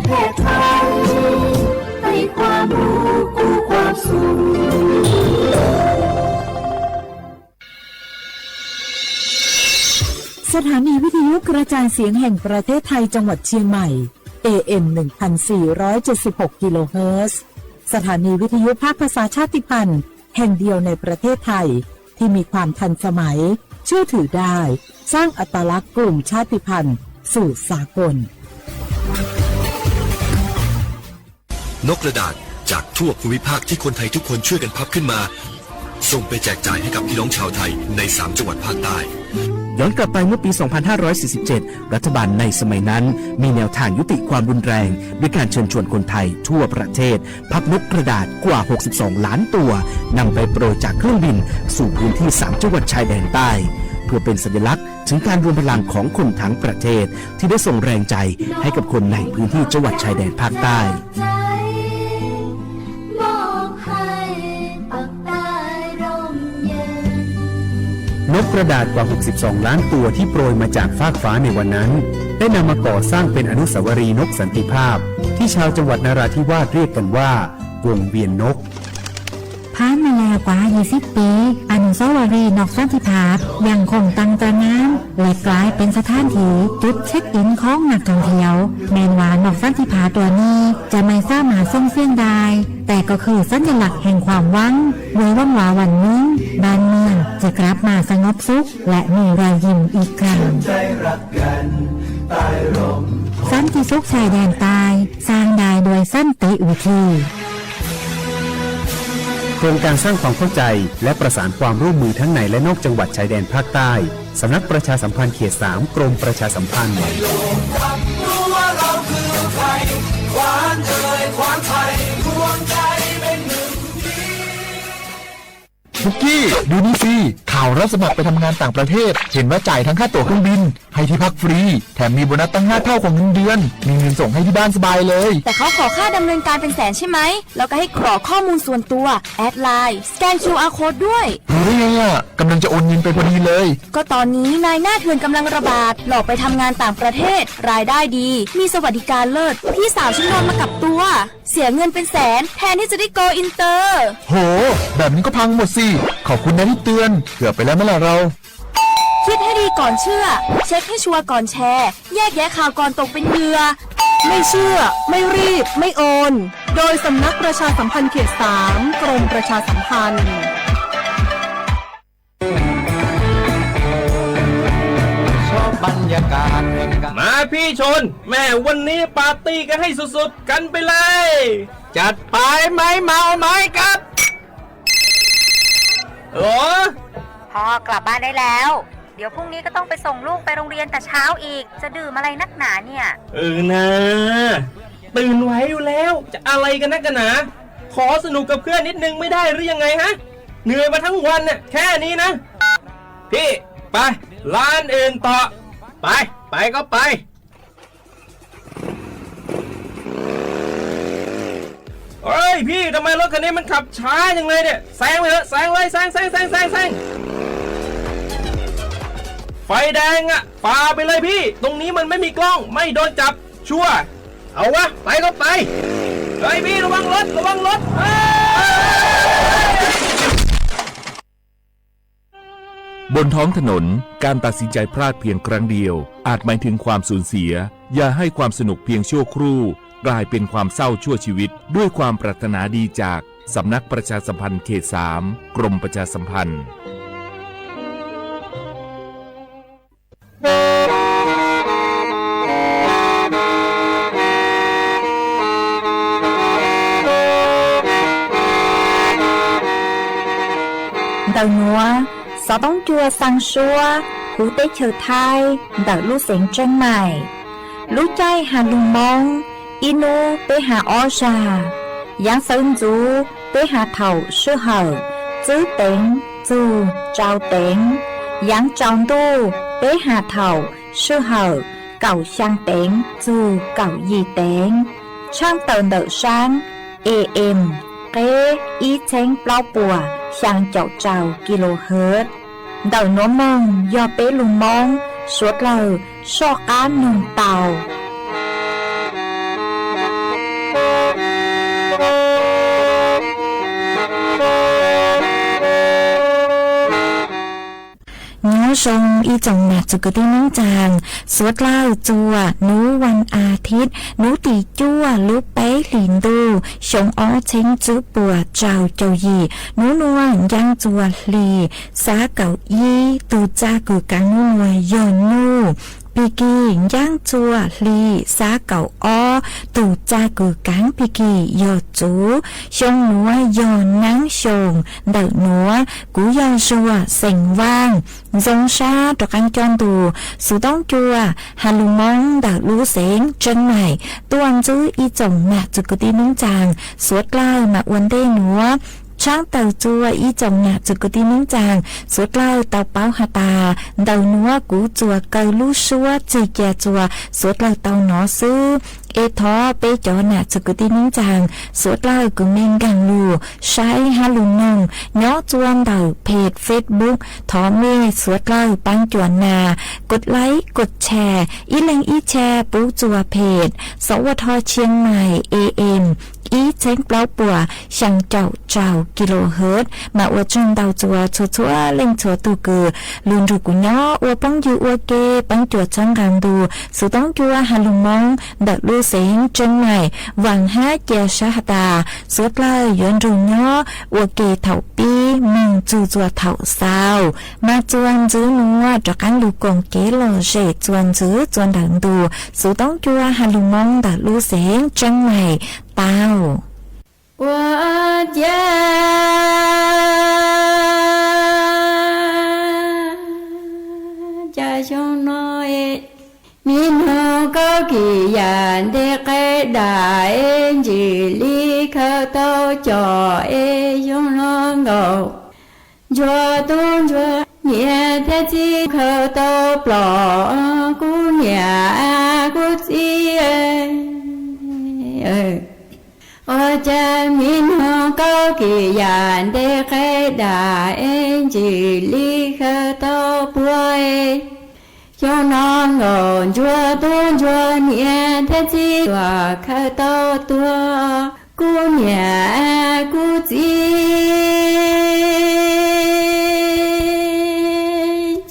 แพทย์ไทย ให้ความรู้กู้ความสุข สถานีวิทยุกระจายเสียงแห่งประเทศไทยจังหวัดเชียงใหม่ เอ เอ็ม หนึ่งพันสี่ร้อยเจ็ดสิบหก กิโลเฮิรตซ์ สถานีวิทยุภาคภาษาชาติพันธุ์แห่งเดียวในประเทศไทย ที่มีความทันสมัย เชื่อถือได้ สร้างอัตลักษณ์กลุ่มชาติพันธุ์สู่สากล นกกระดาษจากทั่วภูมิภาคที่คนไทยทุกคนช่วยกันพับขึ้นมา ส่งไปแจกจ่ายให้กับพี่น้องชาวไทยในสามจังหวัดภาคใต้ ย้อนกลับไปเมื่อปี สองพันห้าร้อยสี่สิบเจ็ด รัฐบาลในสมัยนั้นมีแนวทางยุติความรุนแรง ด้วยการเชิญชวนคนไทยทั่วประเทศ พับนกกระดาษกว่า หกสิบสอง ล้านตัวนำไปโปรยจากเครื่องบินสู่พื้นที่สามจังหวัดชายแดนใต้ เพื่อเป็นสัญลักษณ์ถึงการรวมพลังของคนทั้งประเทศ ที่ได้ส่งแรงใจให้กับคนในพื้นที่จังหวัดชายแดนภาคใต้ นกกระดาษกว่า หกสิบสอง ล้านตัวที่โปรยมาจากฟากฟ้าในวันนั้น ได้นำมาก่อสร้างเป็นอนุสาวรีย์นกสันติภาพ ที่ชาวจังหวัดนราธิวาสเรียกกันว่า วงเวียนนก ผ่านมาแล้วกว่า ยี่สิบ ปี อนุสาวรีย์นกสันติภาพยังคงตั้งตระหง่าน และกลายเป็นสถานที่จุดเช็คอินของนักท่องเที่ยว แม่นว่านกสันติภาพตัวนี้จะไม่สามารถส่งเสียงได้ แต่ก็คือสัญลักษณ์แห่งความหวัง โดยหวังว่าวันหนึ่งบ้านเมืองจะกลับมาสงบสุข และมีรอยยิ้มอีกครั้ง สันติสุขชายแดนใต้ สร้างได้ด้วยสันติวิธี โครงการสร้างความเข้าใจ และประสานความร่วมมือทั้งในและนอกจังหวัดชายแดนภาคใต้ สำนักประชาสัมพันธ์เขต สาม กรมประชาสัมพันธ์ ปุกกี้ ดูนี่สิ ข่าวรับสมัครไปทำงานต่างประเทศ เห็นว่าจ่ายทั้งค่าตั๋วเครื่องบิน ให้ที่พักฟรี แถมมีโบนัสตั้งห้าเท่าของเงินเดือน มีเงินส่งให้ที่บ้านสบายเลย แต่เขาขอค่าดำเนินการเป็นแสนใช่ไหม แล้วก็ให้กรอกข้อมูลส่วนตัว แอดไลน์ สแกน คิวอาร์ โค้ด ด้วย รู้ได้ไงอ่ะ กำลังจะโอนเงินไปพอดีเลย ก็ตอนนี้นายหน้าเถื่อนกำลังระบาด หลอกไปทำงานต่างประเทศ รายได้ดี มีสวัสดิการเลิศ พี่สาวฉันโดนมากับตัว เสียเงินเป็นแสน แทนที่จะได้โกลอินเตอร์ โห แบบนี้ก็พังหมดสิ ขอบคุณนะที่เตือน เกือบไปแล้วไหมล่ะเรา คิดให้ดีก่อนเชื่อ เช็คให้ชัวร์ก่อนแชร์ แยกแยะข่าวก่อนตกเป็นเหยื่อ ไม่เชื่อ ไม่รีบ ไม่โอน โดยสำนักประชาสัมพันธ์เขต สาม กรมประชาสัมพันธ์ มาพี่ชน แม่วันนี้ปาร์ตี้กันให้สุดๆ กันไปเลย จัดไป ไม้เมาไม้กัด หรอ พ่อกลับบ้านได้แล้ว เดี๋ยวพรุ่งนี้ก็ต้องไปส่งลูกไปโรงเรียนแต่เช้าอีก จะดื่มอะไรนักหนาเนี่ย เออนะ ตื่นไหวอยู่แล้ว จะอะไรกันนักกันหนา ขอสนุกกับเพื่อนนิดนึงไม่ได้หรือยังไงฮะ เหนื่อยมาทั้งวันน่ะ แค่นี้นะ พี่ ไป ร้านอื่นต่อ ไป ไปก็ไป เฮ้ยพี่ ทำไมรถคันนี้มันขับช้าจังเลยเนี่ย แซงไปเถอะ แซงเลย แซง แซง แซง แซง แซง ไฟแดงอะ ฝ่าไปเลยพี่ ตรงนี้มันไม่มีกล้อง ไม่โดนจับ ชัวร์ เอาวะ ไปก็ไป เฮ้ยพี่ ระวังรถ ระวังรถ เฮ้ย บนท้องถนน การตัดสินใจพลาดเพียงครั้งเดียว อาจหมายถึงความสูญเสีย อย่าให้ความสนุกเพียงชั่วครู่ กลายเป็นความเศร้าชั่วชีวิต ด้วยความปรารถนาดีจาก สำนักประชาสัมพันธ์เขต สาม กรมประชาสัมพันธ์ Ntawm nuav, xov tooj cua xaa suab huv teb chaws Thaib ntawm lub xeev Tseeb Maim. Lub caij has lug Moob, ib nub peb has ob zag. Yaav sawv ntxuv peb has thaum sij hawm tsib teev txug rau teev. Yaav tsaus ntuj peb has thaum sij hawm kaum xyaa teev txug kaum yim teev. Tshaaj tawm ntawm saab A M qeb ib txheeb plaub puas xyaa caum rau kilohertz. Ntawm nuav moog yog peb lug Moob suav dlawg soj qaab noog tau. Zoo ib tsoom nam txwv kwv tij neej tsaa, suav dlawg txuas nub vas as thiv, nub tim cuaj lub peb hlis ntuj xyoo ob txheeb tsib puas rau caum yim. Nub nuav ncaaj txuas hli xab kaum ib, tug txaj kws kaav nub nuav yog nyuj. Pig kig ncaaj txuas hli xab kaum ob, tug txaj kws kaav pig kig yog txuv. Xyoo nuav yog naab xyoo ntawm nuav, kuv yog Zuag xeem Vaaj. Zoo sab rov qaab coj ntu xuv toob cua ha lug Moob ntawm lub xeev Tseeb Maim tuaj ntsib ib tsoom nam txwv kwv tij neej tsaa, suav dlawg mas ua ntej nuav tshaab tawm txuas ib tsoom nam txwv kwv tij neej tsaa, suav dlawg tau paub has tas ntawm nuav kuv txuas kaw lub suab txig ca txuas suav dlawg tau nov xwb. Es thov peb cov nam txwv kwv tij neej tsaa, suav dlawg kws mej nkaag lug saib ha lug noog nyob txuas ntawm peg Facebook, thov mej suav dlawg paab cuam nas, kos laib kos tshas, ib leeg ib tshas pub txuas peg Xov Ua Dho Tshiab Mais A M ib txheeb plaub puas xyaa caum rau kilohertz. Mas ua tsaug ntau txuas txhua txhua leej txhua tug kws lug nrug kuv nyob ua phooj ywg ua ke, paab cuam txhawb nqaa ntu xuv toob cua ha lug Moob ntawm lub xeev Tseeb Maim. Vaam hab ca sab has tas suav dlawg yuav nrug nyob ua ke thaum pib moog txug txuas thaum xaus. Mas txuas ntxiv nuav rov qaab lug koom kev lom zem txuas ntxiv txuas ntawm ntu xuv toob cua ha lug Moob ntawm lub xeev Tseeb Maim tau. Ua ciav cas xyoo no, mi noog kaub kis yam nteg qe dam, ntsis li khaws tau cos es xyoo no nkaus. Ntsuag tub ntsuag niam thiab txiv khaws tau plom, kuv niam kuv txiv. Ua cas mi noog kaub kis yam nteg qe dam, ntsis li khaws tau puab. Xyoo no nkaus ntsuag tub ntsuag niam thiab txiv tuaj khaws tau tuag, kuv niam kuv txiv.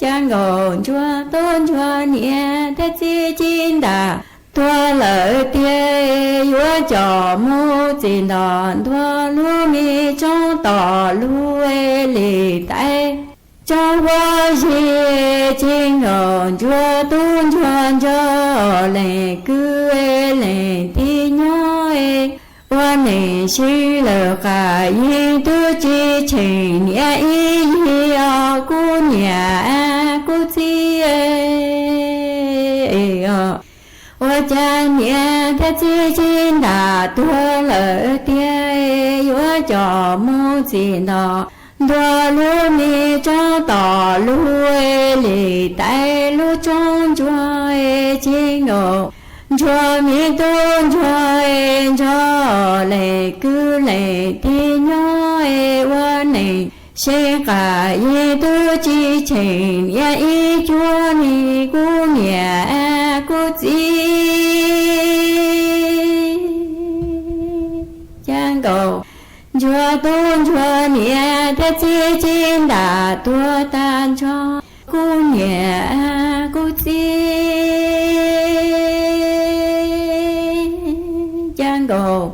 Cas nkaus ntsuag tub ntsuag niam thiab txiv ci ntam tuag lawm tiag, yuav coj mus txiv ntom ntuag lub me tsoob tom lub li tais tsoob huab zig. Cas nkaus ntsuag tub ntsuag ntsuag leej kwv leej tij nyob, ua neej sib lawm qas yeej tub tsi tsheej niam ib yig os, kuv niam kuv txiv. Ua cas niam thiab txiv ci ntam tuag lawm tiag, yuav coj mus txiv ntom ntuag lub me tsoob tom lub li tais lub tsoob ntsuag. Cas nkaus ntsuag me tub ntsuag ntsuag leej kwv leej tij nyob, ua neej sib qas yeej tub tsi tsheej niam ib cuab li, kuv niam kuv txiv. Cas nkaus ntsuag tub ntsuag niam thiab txiv ci ntam tuag tag nrho, kuv niam kuv txiv. Cas nkaus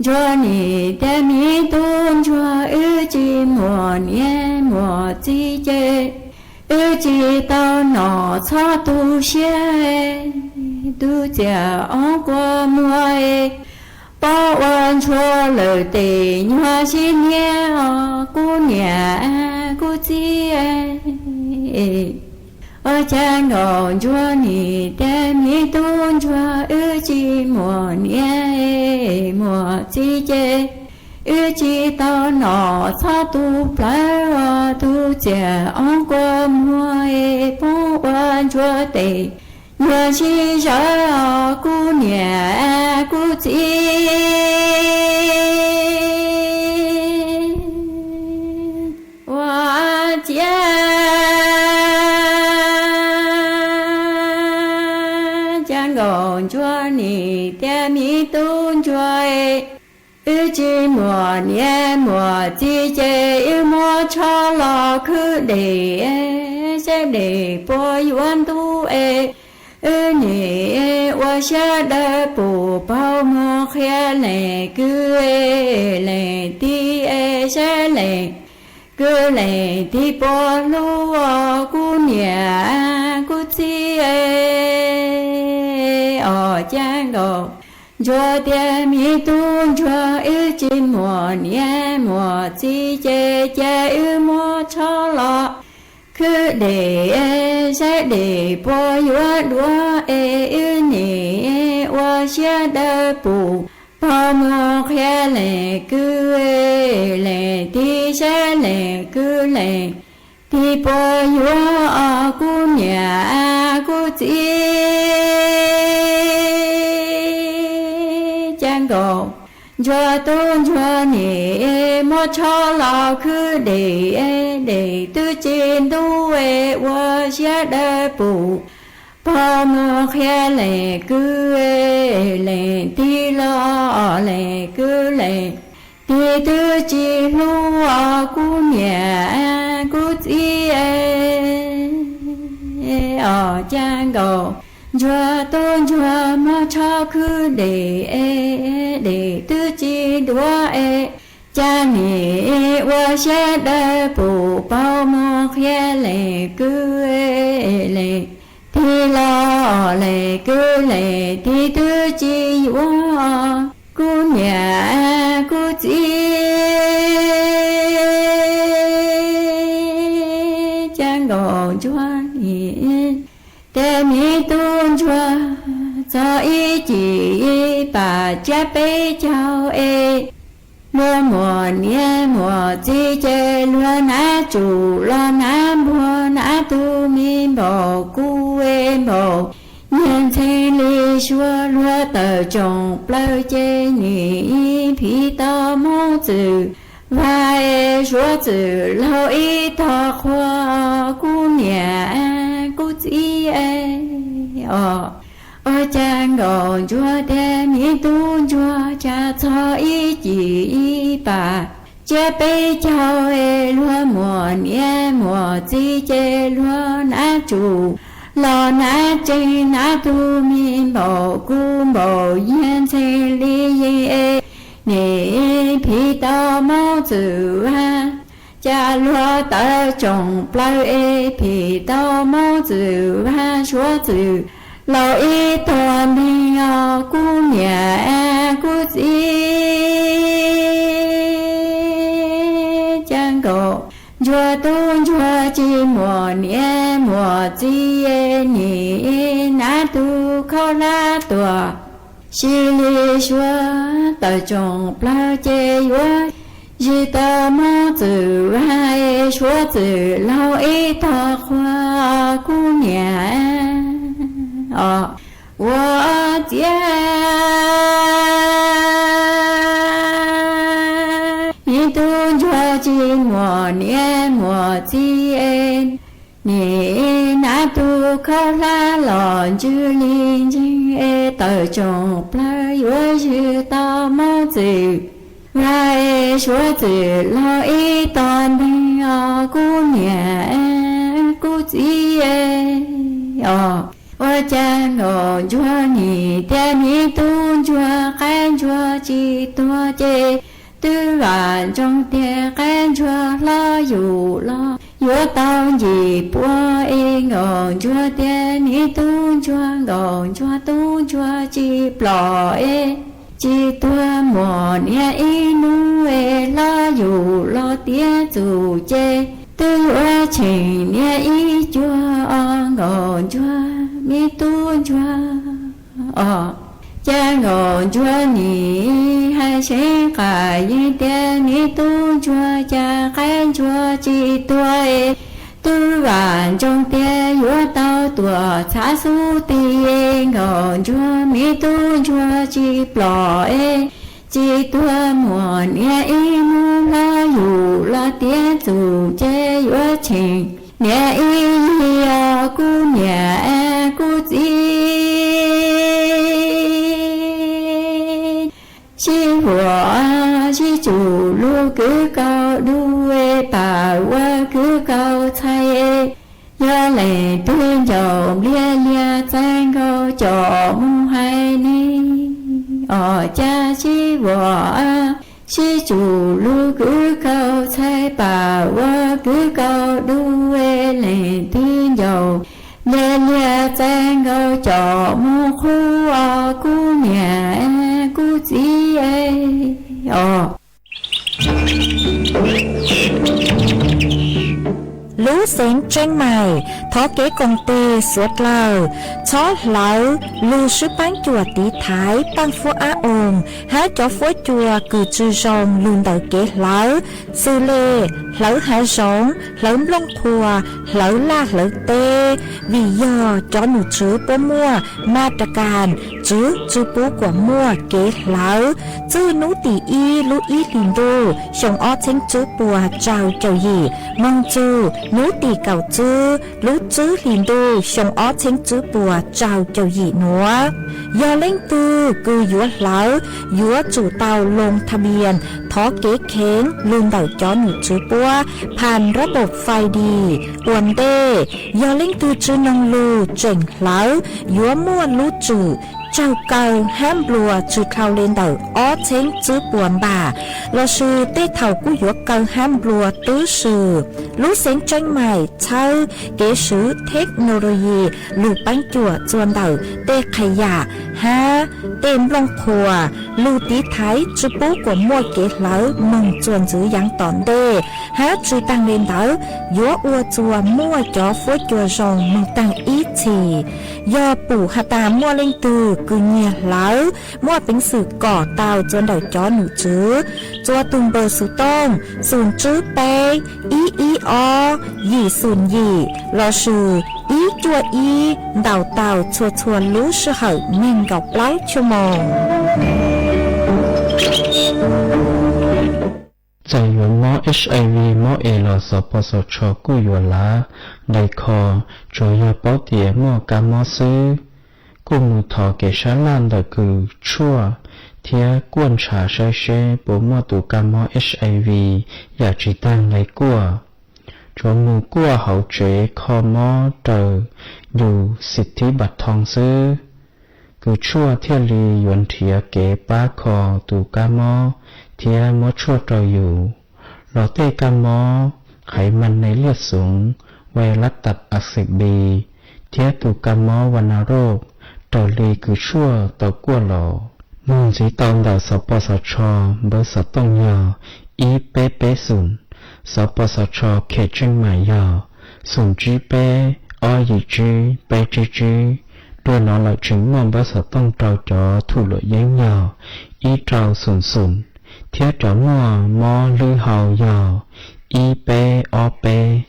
ntsuag nim tias me tub ntsuag, wb tsis muaj niam muaj txiv ces wb tsis tau noj txhob tu siab. Tub txiam oob quas muag, poob ua ntsuag lawm tes nyuag sib niab os, kuv niam kuv txiv. Ua cas nkaus ntsuag nim tias me tub ntsuag, wb tsis muaj niam muaj txiv ces wb tsis tau noj txhob tu plawv os. Tub txiam oob quas muag, poob ua ntsuag tes nyuag sib zawv os, kuv niam kuv txiv. Ua ciav cas nkaus ntsuag nim tias me tub ntsuag, wb tsis muaj niam muaj txiv ces wb muab tsho los khwb dej, seb dej puas yuav ntub es, wb nim ua siab dawb pum paug mus qhia leej kwv, leej tij es saib leej kwv leej tij puas hlub kuv niam kuv txiv. Os, Cab Nkaum Ntsuag tias, me tub ntsuag, wb tsis muaj niam muaj txiv ces cia wb muab tsho los khwb dej saib dej puas yuav duav es, wb nim ua siab dawb pum paug mus qhia leej kwv, leej tij saib leej kwv leej tij puas yuav kuv niam kuv txiv. Cab Nkaum Ntsuag tub ntsuag nim muab tsho los khwb dej, dej twb tsis ntub es ua siab dawb pum paug mus qhia leej kwv, leej tij los leej kwv leej tij twb tsis hlub kuv niam kuv txiv. Os, Cab Nkaum Ntsuag tub ntsuag, muab tsho khwb dej, dej twb tsis duav es, cas nim ua siab dawb pum paug mus qhia leej kwv, leej tij los leej kwv leej tij twb tsis yuav kuv niam kuv txiv. Cab Nkaum Ntsuag nim tias, me tub ntsuag, txog ib cim ib pam tsiab peb caug es, luag muaj niam muaj txiv ces luag hnav tsum los hnav npuag, hnav tus me npaum kub es npaum nyiag ntxhee li suav, luag tawm tsoom plaws ces nim phim tau Hmoob Txwm Vaj es suav txwm laug ib tog qhua kuv niam kuv txiv. Os, Cab Nkaum Ntsuag tias, me tub ntsuag, cas txog ib cim ib pam tsiab peb caug es, luag muaj niam muaj txiv ces luag hnav tsum los hnav tsees, hnav tus me npaum kub npaum nyiag ntxhee li yeej es, nim phim tau Hmoob Txwm Vaj, cas luag tawm tsoom plaws es phim tau Hmoob Txwm Vaj, suav txwm laug ib tog ntxhee os kuv niam kuv txiv. Cab Nkaum Ntsuag tub ntsuag, tsis muaj niam muaj txiv, nim hnav tus khaub hlab tuaj si li suav, tawm tsoom plaws ces yuav zwm tau Hmoob Txwm Vaj, suav txwm laug ib tog qhua kuv niam os, ua ciav me tub ntsuag, tsis muaj niam muaj txiv, nim hnav tus khaub hlab los ntsws li ntseeg es, tawm tsoom plaws yuav zwm tau Hmoob Txwm Vaj, suav txwm laug ib tog ntxhee os kuv niam kuv txiv. Os, ua Cab Nkaum Ntsuag nim tias, me tub ntsuag, qaib ntsuag tsis tuag ces twb vam ntsoog tias qaib ntsuag hlob yus los yuav tau ncim pua es. Nkaum ntsuag tias, me tub ntsuag, nkaum ntsuag tub ntsuag tsis plom es tsis tuag, muaj niam ib hnub es hlob yus los tiav txum ces twb yuav tsheej niam ib cuag os. Nkaum ntsuag, me tub ntsuag os. Cas nkaus ntsuag nim hais seev qas yeej tias, me tub ntsuag, cas qaib ntsuag tsis tuag es twb vam ntsoog tias yuav tau tuam txhav xub ti. Nkaus ntsuag, me tub ntsuag tsis plom es tsis tuag, muaj niam ib hnub hlob yus los tiav txum ces yuav tsheej niam ib yig os kuv niam kuv txiv. Sib huam sib tsum lug kwv kaus dub, pam ua kwv kaus txhais, yog tuaj, sib tsum lub kwv kaus txhais pas ua kwv kaus dub, leej twg ncaus nyias liag txais nkaus coj mus qhuas kuv niam kuv txiv os. Lub xeev Tseeb Maim thov kev koom tes suav dlawg txhob hlawv lug swb paab cuam tiv thaiv paaj fuab ab oos hab cov fuab cua kws tsi zoo lug ntawm kev hlawv, xws le hlawv hav zoov, hlawv nplooj qhuas, hlawv laj hlawv teb, vim yog cov nom tswv puab muaj ma ra kas tswv tsi pub kuam muaj kev hlawv. Txwj nub tim ib lub ib hlis ntuj xyoo ob txheeb tswb puas rau caum yim moog txug nub tim kaum tswb lub tswb hlis ntuj xyoo ob txheeb tswb puas rau caum yim nuav, yog leej twg kws yuav hlawv yuav tsum tau loo tha npias thov kev kheev lug ntawm cov nom tswv puab phas rab npaum fais dis ua ntej. Yog leej twg tsi noog lug tseem hlawv yuav muaj lub tswm tsaug kaw hab nplua tsi dhau le ntawm ob txheeb tswb puas npam, lossis tej thaum kuj yuav kaw hab nplua twb swm. Lub xeev Tseeb Maim txhawb kev swv thej no lo yis lug paab cuam txuas ntawm tej qhas yam hab tej nplooj qhuas lug tiv thaiv tsi pub kuam muaj kev hlawv moog txuas ntxiv yaav tom ntej, hab tsi taag le ntawd yuav ua txuas muaj cov fuab cua zoo moog taag ib txhis. Yog pum has tas muaj leej twg kws nyiag hlawv muaj peev xwm kom tau txuas ntawm cov nom tswv txuas tug npawb xuv tooj xum tsib peb ib ib ob yim xum yim lossis ib cuaj ib ntaus tau txhua txhua lub sij hawm neeg nkaum plaub cuaj moos. Txawm yuav mob HIV mob es los xov pos xov tsho kuj yuav lav nqe kho, tsuav yog paub tias muaj kab mob xwb. Kuj mus thov kev sab laj ntawm kws tshuaj thiab kuaj ntshav saib seb puas muaj tus kab mob HIV yam tsis taag nqe kuaj. Tsuav mus kuaj hauv tsev kho mob raws yus xim thib npam thoo xwb, kws tshuaj thiaj li yuav nrhiav kev pab kho tus kab mob thiab muab tshuaj rau yus. Los tej kab mob qhaiv mas ne liaj xoov, vais lav tas a xim bi, thiab tus kab mob va na roj raws li kws tshuaj tau kuaj los. Moog ntxiv tau ntawm xov pos xov tsho npawb xov tooj yog ib peb peb xum, xov pos xov tsho khem tseej mas yog xum tsib peb ob yim tsib peb tsib tsib. Dua no lawm tseem muaj npawb xov tooj rau cov thum luam yeeb yog ib rau xum xum, thiab cov muaj mob hlwb hau yog ib peb ob peb.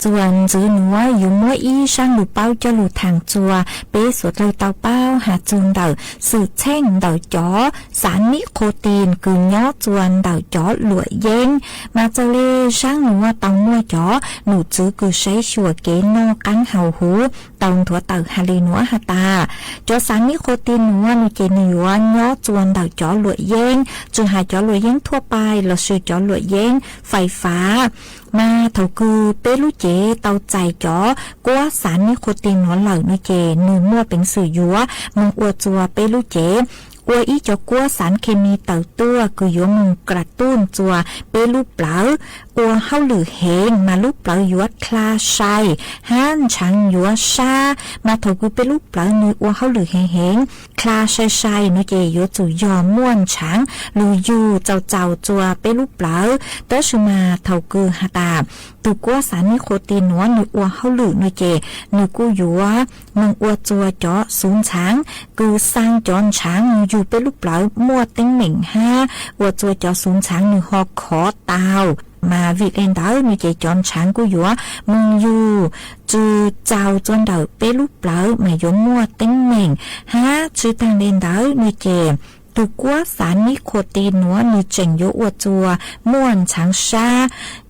Txuas ntxiv nuav yuav muab ib zaaj lug paub coj lug thaam txuas peb suav dlawg tau paub has txug ntawm xwm txheej ntawm cov xav nib qhu tis kws nyob txuas ntawm cov luam yeeb. Mas txawm le zaaj nuav tau muaj cov nom tswv kws saib xyuas kev noj qaab haus huv tau nthuav tawm has le nuav has tas, cov xav nib qhu tis nuav nwg ces nwg yuav nyob txuas ntawm cov luam yeeb, tsi has cov luam yeeb thuaj pais lossis cov luam yeeb fais fav. Mas thaum kws peb lub cev tau txais cov kuab xav nib qhu tis nuav lawm no ces nwg muaj peev xwm yuav moog ua txuas peb lub cev, ua ib cov kuab xav khe mi tawm tuaj kws yuav moog kra tuj txuas peb lub plawv, ua hauj lwm heev mas lub plawv yuav dlha sai hab ntshaav yuav sab. Mas thaum kws peb lub plawv nwg ua hauj lwm heev heev dlha sai sai no ces yuav tsum yog muaj ntshaav lug yug txaus txaus txuas peb lub plawv. Tab sis mas thaum kws has tas tug kuab xav nib qhu tis nuav nwg ua hauj lwm no ces nwg kuj yuav moog ua txuas cov xuv ntshaav kws xaa cov ntshaav moog yug peb lub plawv muaj teeb meem hab ua txuas cov xuv ntshaav nwg ho khov tau. Mas vim le ntawd no ces cov ntshaav kuj yuav moog yug tsi txaus txuas ntawm peb lub plawv mas yuav muaj teeb meem. Hab tsi taag le ntawd no ces tug kuab xav nib qhu tis nuav nwg tseem yuav ua txuas muaj ntshaav sab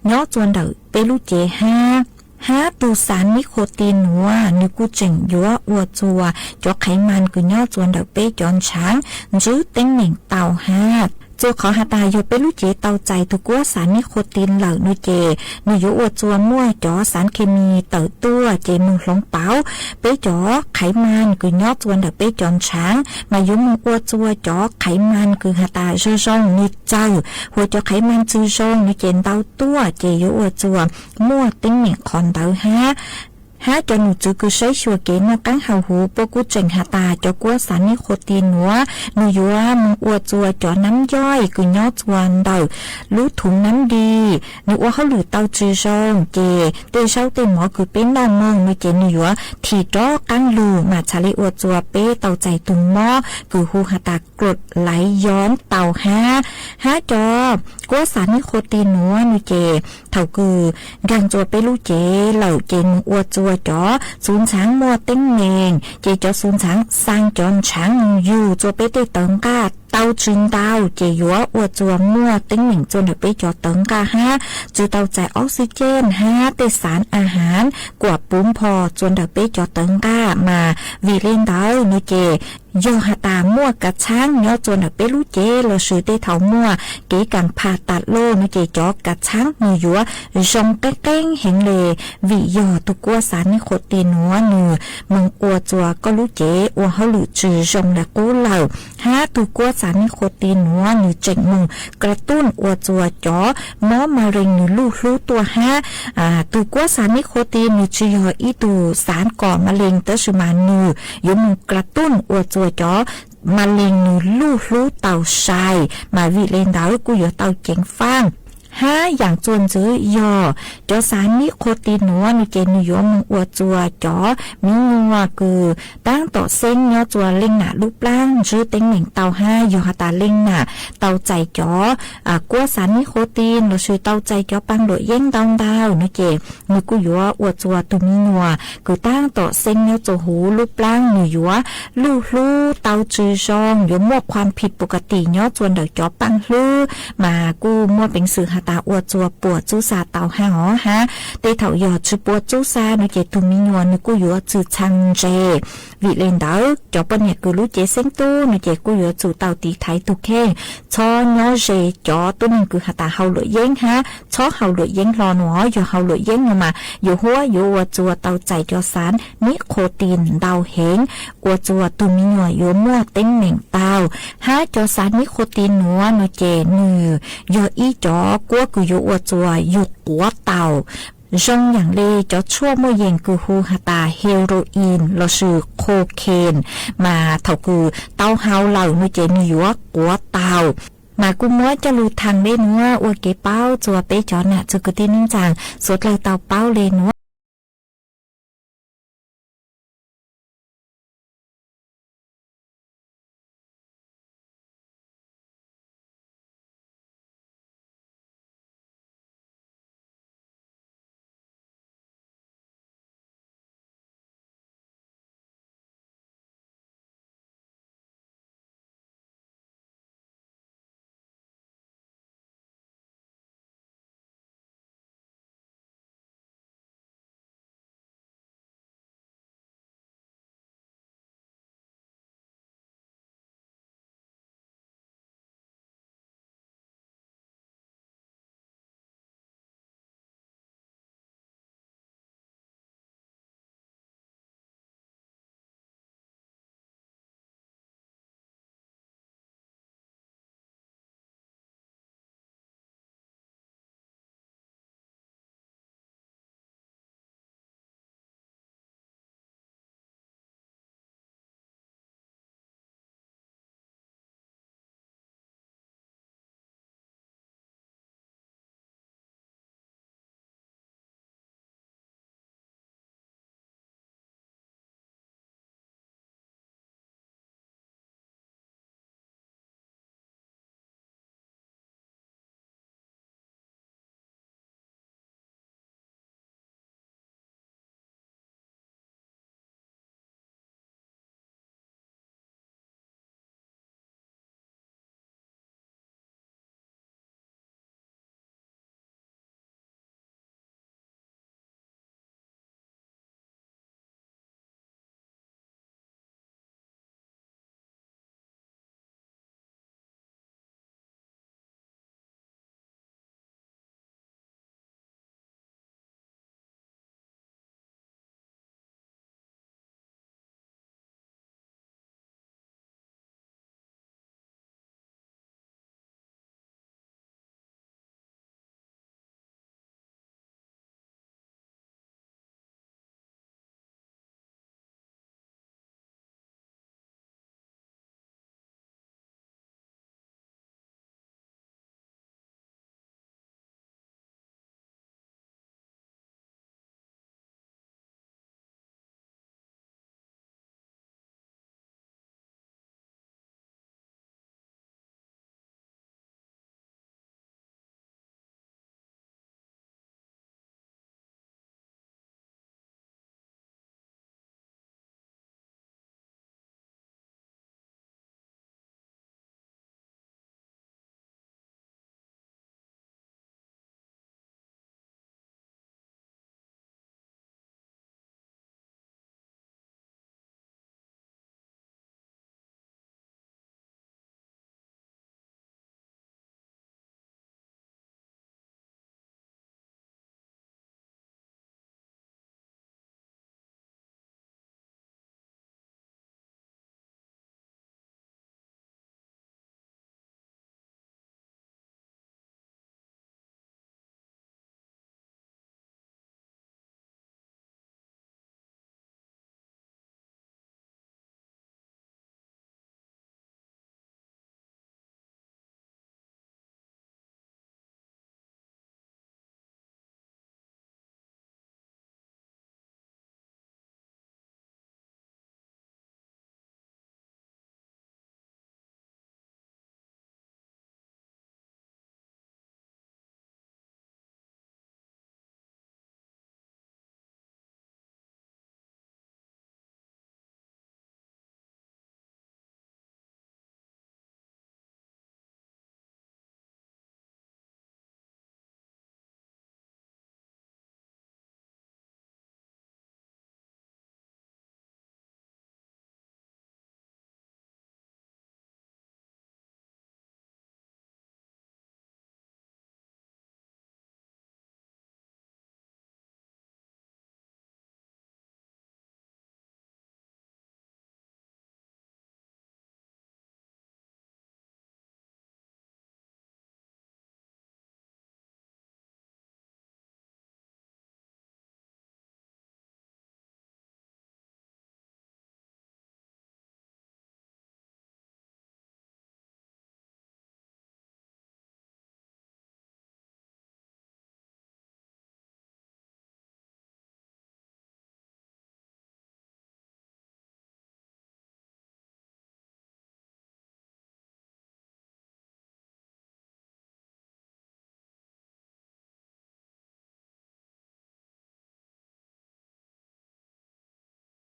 nyob txuas ntawm peb lub cev hab. Hab tug xav nib qhu tis nuav nwg kuj tseem yuav ua txuas cov qhaiv mas kws nyob txuas ntawm peb cov ntshaav ntswb teeb meem tau hab. Txog qhov has tas yog peb lub cev tau txais tus kuab xav nicotine lawm no ces nws yuav ua txuas muaj cov xav khes mis tawm tuaj ces mus hloov pauv peb cov qhaiv mas kws nyob txuas ntawm peb cov ntshaav mas yuav mus ua txuas cov qhaiv mas kws has tas zoo zoo nws tsawg, hos cov qhaiv mas tsis zoo no ces ntau tuaj ces yuav ua txuas muaj teeb meem qhov ntawd hab. Hab cov num txwv kws saib xyuas kev noj qaab hauv huv puab kuj tseem has tas cov kuab xav nicotine nuav nws yuav mus ua txuas cov nab ncoim kws nyob txuas ntawm lub thuv nab di, nws ua hauj lwm tau tsis zoo ces tej zaub tej mov kws peb noj moog no ces nws yuav thim rov qaab lug mas txhad le ua txuas peb tau txais tug mob kws hu has tas kruam laiv yoov tau hab. Hab cov kuab xav nicotine nuav no ces thaum kws nkaag txuas peb lub cev lawm ces mus ua txuas cov xuv ntshaav muaj teeb meem ces cov xuv ntshaav xaa cov ntshaav mus yug txuas peb tej tawv nqaj tau tsis ntau ces yuav ua txuas muaj teeb meem txuas ntawm peb cov tawv nqaj hab tsis tau txais oxygen hab tej xav a hav kuam puv npo txuas ntawm peb cov tawv nqaj mas vim le ntawd no ces yog has tas muaj kav tshaab nyob txuas ntawm peb lub cev lossis tej thaum muaj kev kaam phas tas loj no ces cov kav tshaab nws yuav zoo qeeb qeeb heev le, vim yog tug kuab xav nicotine nuav nws moog ua txuas koj lub cev ua hauj lwm tsis zoo le qub lawm. Hab tug kuab xav nicotine nuav nws tseem moog kra tuj ua txuas cov mob ma lees nws luj hlub tuaj hab. Tug kuab xav nicotine nws tsis yog ib tug xav kom ma lees tab sis mas nws yuav moog kra tuj ua txuas cov ma lees nws luj hlub tau sai mas vim le ntawd kuj yuav tau ceev faaj. Hab yaam txuas ntxiv yog cov xav nicotine nuav no ces nws yuav moog ua txuas cov miv nyuas kws taab tom xeeb nyob txuas leej nam lub plaab ntsib teeb meem tau hab yog has tas leej nam tau txais cov kuab xav nicotine lossis tau txais cov paaj luam yeeb ntau ntau no ces nws kuj yuav ua txuas tug miv nyuas kws taab tom xeeb nyob txuas huv lub plaab nws yuav luj hlub tau tsis zoo yuav muaj khuam phim pus ka tim nyob txuas ntawm cov paaj hlwb mas kuj muaj peev xwm has tas ua txuas puam txub xa tau hab os hab. Tej thaum yog tsis puam txub xa no ces tug miv nyuas nws kuj yuav txwm txhaa ntse. Vim le ntawd cov poj niam kws lub cev xeeb tub no ces kuj yuav tsum tau tiv thaiv tug kheej txhob nyob ze cov tuab neeg kws has tas haus luam yeeb hab txhob haus luam yeeb hlo no. Yog haus luam yeeb no mas yuav huab yuav ua txuas tau txais cov xav nicotine ntau heev ua txuas tug miv nyuas yuav muaj teeb meem tau. Hab cov xav nicotine nuav no ces nws yog ib cov kuab kws yuav ua txuas yug quav tau zoo yaam le cov tshuaj muaj yees kws hu has tas heroin lossis cocaine mas thaum kws tau haus lawm no ces nws yuav quav tau. Mas kuj muab coj lug thaam le nuav ua kev paub txuas peb cov nam txwv kwv tij neej tsaa suav dlawg tau paub le nuav.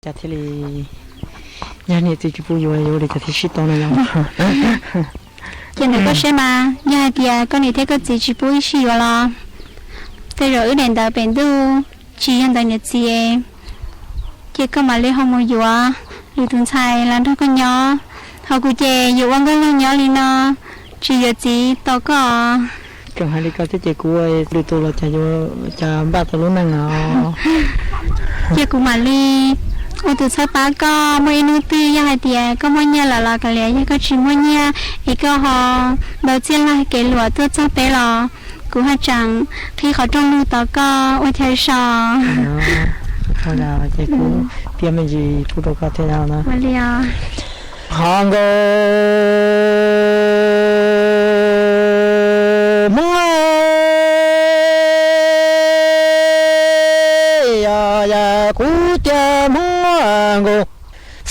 Cas thiaj li, yog niam txiv tsis pub yuav yuav ua li cas thiaj sib tau no yom? Ces ntawm koj saib mas yog hais tias koj niam thiab koj txiv tsis pub ib sij yuav los tej zaum wb daim ntawv pem ntuj tsis yog ntawm niam txiv, ces koj mam li ho mus yuav lwm tus ntxhais los nrog koj nyob. Ho kuv ces yuav ua nkauj laug nyob li no, tsis yuav txiv tau koj. Tseem hais li ko thiab ces kuv ua lwm tus los cas yuav, cas npaj tau lub neej os. Ces kuv mam li ua tus txhawb pab koj, muaj ib hnub twg yog hais tias koj muaj nyiaj lawm los kav liam, yog koj tsis muaj nyiaj es koj ho npawb txiaj laj kev luam tuaj txog peb los kuv haj tseem qhib qhov rooj lug tos koj ua chaw so. Ces kuv piav me ntsis pub rau koj thiab na. Ho nkaus Hmoob, yog yam kuv tias Hmoob nkaus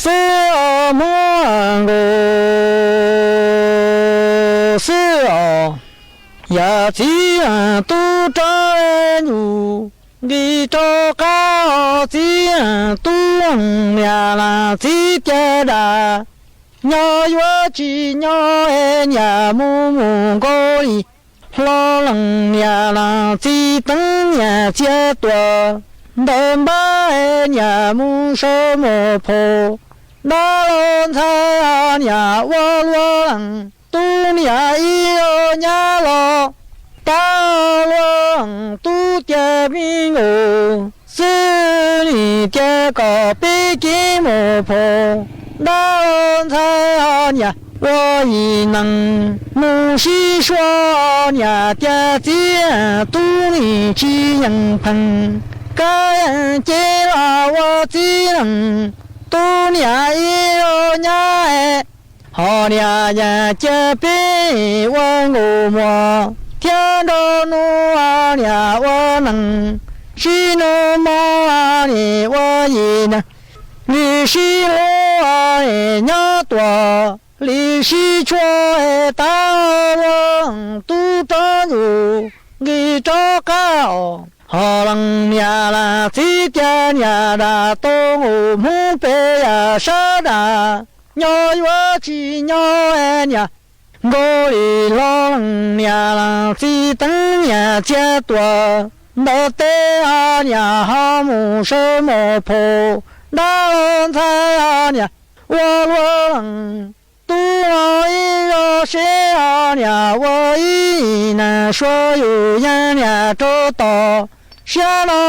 xwb os, Hmoob nkaus xwb os. Yam txiv tub rov nyuj nqis rov qab os, txiv tub niam las txiv tias dam nyob yuav tsis nyob es niam mus mus nkaus li hlo lees, niam las txiv teev niam txiag tuam ntawd npab es niam mus sawv mus phom dab laug ntxhais niam ua luaj lees tub niam ib nyab los tab luaj lees tub tias me nkaus xwb, nim tias kom peb kev mus phom dab laug ntxhais niam ua yim nees mus sib sua, niam tias txiv tub nim tsis yeem pheem kab yeej cev los ua txiv lees tub niam ib nyab, ho niam yeej cia peb ua nkaus muam thiab nrog nus niam ua nees sib nus mus nim ua yim nees li sib hlub nim nyob tuam li sib tshuam, tab luaj tub rov nyuj nqis rov qab os. Ho lees niam las txiv tias niam dam tau nkaus Hmoob peb yam sab dam nyob yuav tsis nyob niam nkaus li hlo lees, niam las txiv teev niam txiag tuam ntawd teb, niam ho mus sawv mus phom dab laug ntxhais niam ua luaj lees tub los ib zog seb niam ua ib nees sua yus yeej niam rau tom siab no,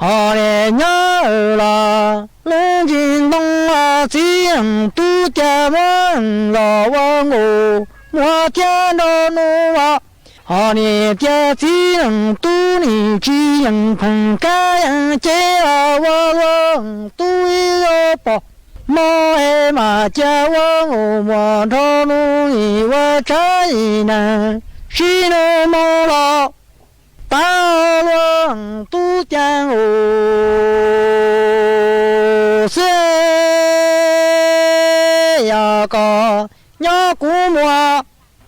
ho niam nyob los lub ntsis ntoo, txiv tub tias muab los ua nkaus muam thiab nrog nus, ho niam tias txiv tub nim tsis yeem pheem kab yeej cev los ua luaj tub ib zog pom hmo es mam cia ua nkaus muam nrog nus nim ua tsab yim nees sib nus mus los tab luaj tub tias nkaus xwb, yog kom nyob kuv muam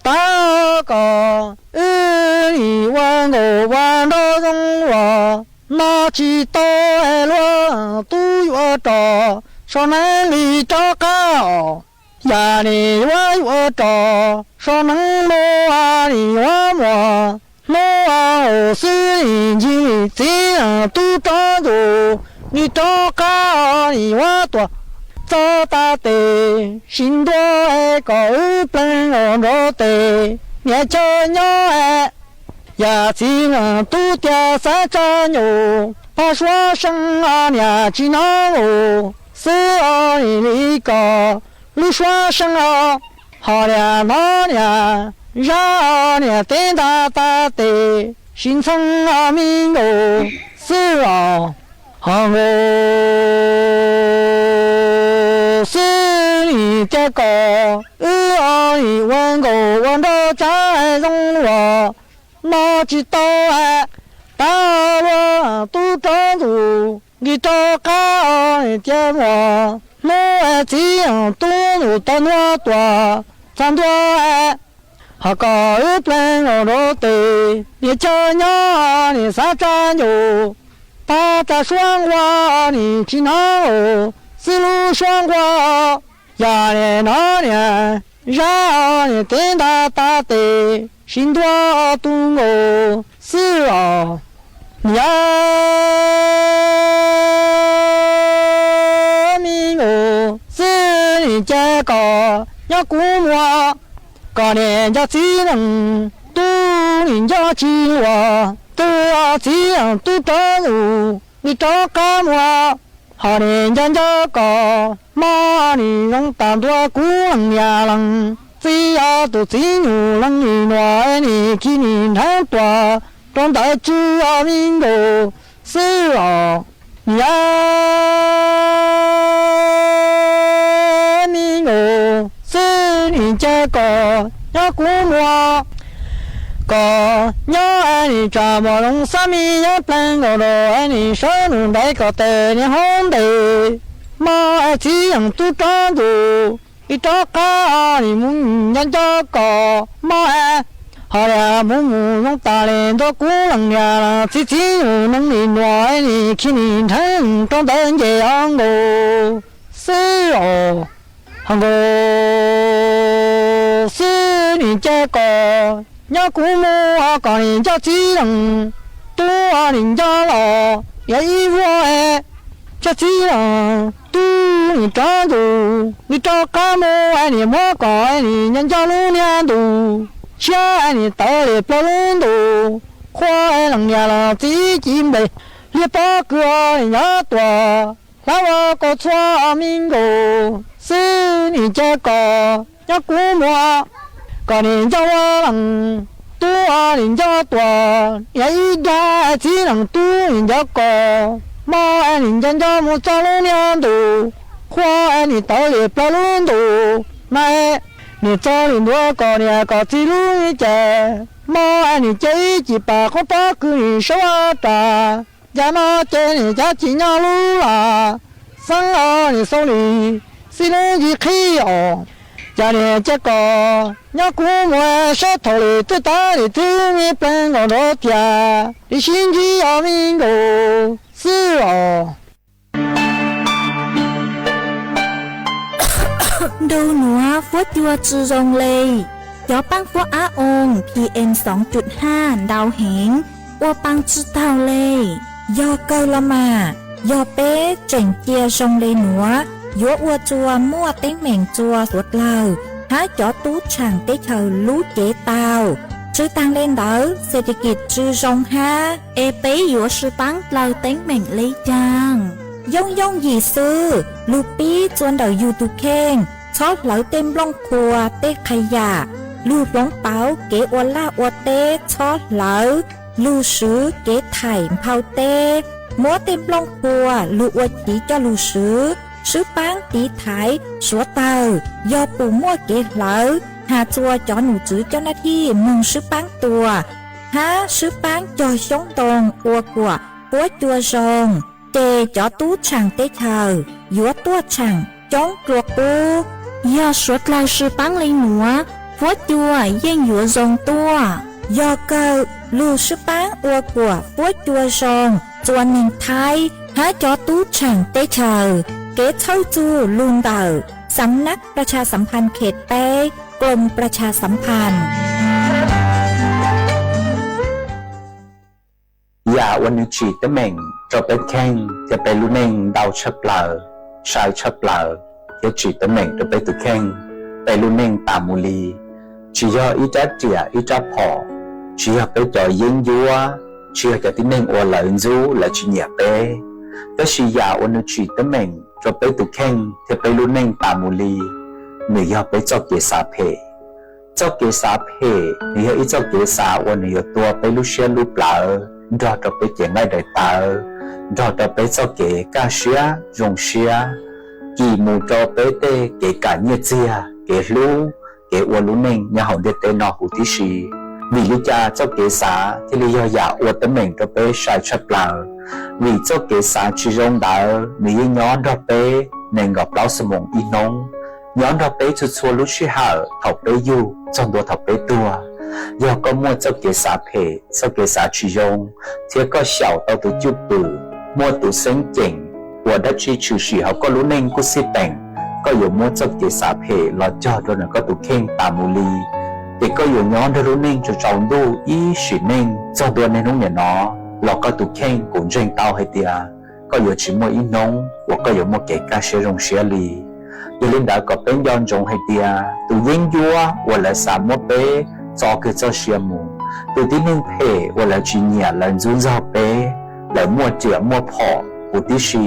tab kom wb nim ua nkaus ua nraug zoo los no tsis tau, luaj tub yuav rov sau neeb li rov qab os. Yam nim yuav yuav rov sau neeb mus nim yuav muam hnub xwb nim ncig txiv tub rov ntus li rov qab nim yuav tuaj txog tas tes sis ntua kom wb pleeg los nrov tes niam chaw nyob. Yam txiv tub tias xav tsa nyuj pab suav seej niam tsis hnov nkaus xwb os, nim li kom lub suav seej os, ho niam hnov niam zab niam teb nta tas tes sis ntxhee me nkaus xwb os, ho nkaus xwb nim tias kom wb nim ua nkaus ua nraug tsab zoo los no tsis tau, tab luaj tub rov ntus nqis rov qab nim tias muam hnub txiv tub ntus tau ntua tuaj txog ntua, ho kom wb pleeg los nrov tes niam chaw nyob nim xav tsa nyuj Tab tsa suab nqua nim tsis hnov, xwb lub suab nqua, yog nim no niam zab nim teb nta tas tes, sib ntuav tu nkaus xwb os. Niam yab me nkaus xwb nim cia kom nyob kub muag, kom nim nco txiv leej tub nim nco tsis luag, twb txiv leej tub rov ntug li rov qab muag, ho nim nco nco kom mob nim zoo tas ntua kub leej niam leej txiv, yog tus txiv nyuj leej nim nuam nim khi nim nrheev tuaj rau ntawm tswv me nkaus xwb os. Niam yab me nkaus xwb nim cia kom nyob kub muag, kom nyob nim tsa mos zoo xab me nyob plees nkaus rau nim sawv nus ntev kom tes niam hauv ntes, mob txiv leej tub rov ntug li rov qab nim mus nco nco kom mob, ho nim mus mus zoo tas li ntua kub leej niam leej txiv, txiv nyuj leej nim nuam nim khi nim nrheev rau ntawm nce o nkaus xwb os. Ho nkaus xwb nim cia kom nyob kub muag, kom nim nco txiv leej tub nim nco los yog ib vuag, cia txiv leej tub nim rov ntug li rov qab mus, nim muab kom nim nco nco lub niag ntuj tshiab, nim tawv li plaws lub ntuj qhua, leej niam leej txiv ci nples liag pob kws nim nyob tuaj hlab ua kaus txhua me nkaus xwb nim cia kom nyob kub muag, kom nim nco ua leej tub nim nco tuaj yog ib dag, txiv leej tub nim nco kom mob, nim nco nco mus txog lub niag ntuj qhua, nim tawv li plaws lub ntuj na, nim txog li ntua kom niam kom txiv lub caij mob, nim cia ib ci pas qoob pob kws nim sawv ua ras, cas no ces nim cas ci nyob lub lam xeeb os, nim xau li xib lub yim qhib os. Cas nim cia kom nyob kub muag, saib thaum li twb tas li twb me plees nkaus nrov tias li sib ntsib os me nkaus xwb os. Nraug nuav fuab cua tsi zoo le, cov paab fuab ab oo PM soo cum haj ntau heev, ua paa tsi taug le. Yog kawg los mas, yog peb tseem cia zoo le nuav, yuav ua tsua muaj teeb meem tsua suav dlawg hab cov tub tshaam teb chaws lub cev tau. Tsi taag le ntawd, xes tes kis tsi zoo hab, es peb yuav sib paab dlawg teeb meem le caag? Yooj yooj yim xwb, lug pib tsua ntawm yug tug kheej, txhob hlawv tej nplooj qhuav tej qha yam, lug hloov pauv kev ua laj ua teb txhob hlawv, lug swv kev thaim nphau teb, muab tej nplooj qhuav lug ua chiv coj lug swv, sib paab tiv thaiv suav dawg. Yog pum muaj kev hlawv, has tsua cov num tswv coj nab thij moog sib paab tua, hab sib paab cog xyoob ntoo ua kuam fuab cua zoo, ces cov tub tshaam teb chaws yuav tuaj tshaam coob dlua qub. Yog suav dlawg sib paab le nuav, fuab cua yeej yuav zoo tuaj. Yog kawg, lug sib paab ua kuam fuab cua zoo tsua neeg Thaib hab cov tub tshaam teb chaws. Kev txhawj txug lug ntawm Samnab Prachasambhan Khet peb, Klom Prachasambhan. Yam uas nws tsim teeb meem rau peb kheej thiab peb lub neej ntau tshaj plaws, sai tshaj plaws, thiab tsim teeb meem rau peb tus kheej, peb lub neej tas mus li. Tsis yog ib rab riam ib rab phom, tsis yog peb cov yeeb ncuab, tsis yog cov tib neeg uas lawv ntxub lawv tsis nyiam peb, tab sis yam uas nws tsim teeb meem rau peb tus kheej thiab peb lub neej tas mus li, nws yog peb txoj kev xav phem. Txoj kev xav phem nws yog ib txoj kev xav uas nws yuav tua peb lub siab lub plawv, nrog rau peb cev nqaij daim tawv, nrog rau peb txoj kev kaj siab zoo siab, kis mus rau peb tej kev kam nyiaj txiag, kev hlub, kev ua lub neej nyob hauv ntiaj teb no huv tib si. Vim li cas txoj kev xav thiaj li yog yam ua teeb meem rau peb sai tshaj plaws? Vim txoj kev xav tsis zoo ntawd nws yeej nyob nrog peb nees nkaum plaub xuab moos ib hnub, nyob nrog peb txhua txhua lub sij hawm thaum peb yug txog ntua thaum peb tuag. Yog koj muaj txoj kev xav phem, txoj kev xav tsis zoo, thiab koj xyaum tau tus cwj pwm muaj tus xeeb ceem uas dab tsi tshwm sim hauv koj lub neej kuj xij peem, koj yuav muab txoj kev xav phem los cog rau ntawm koj tus kheej tas mus li. Ces koj yuav nyob nrog lub neej tsaus tsaus ntuj ib sim neej txog ntua niaj hnub niam no, los koj tus kheej kuv ntseeg tau hais tias koj yuav tsis muaj ib hnub uas koj yuav muaj kev kaj siab zoo siab li. Yog li ntawd kom peb nco ntsoov hais tias tus yeeb ncuab uas lawv xav muab peb txo kiag txoj sia mus, tus tib neeg phem uas lawv tsis nyiam lawv ntxub ntxaug peb, lawv muaj riam muaj phom huv tib si,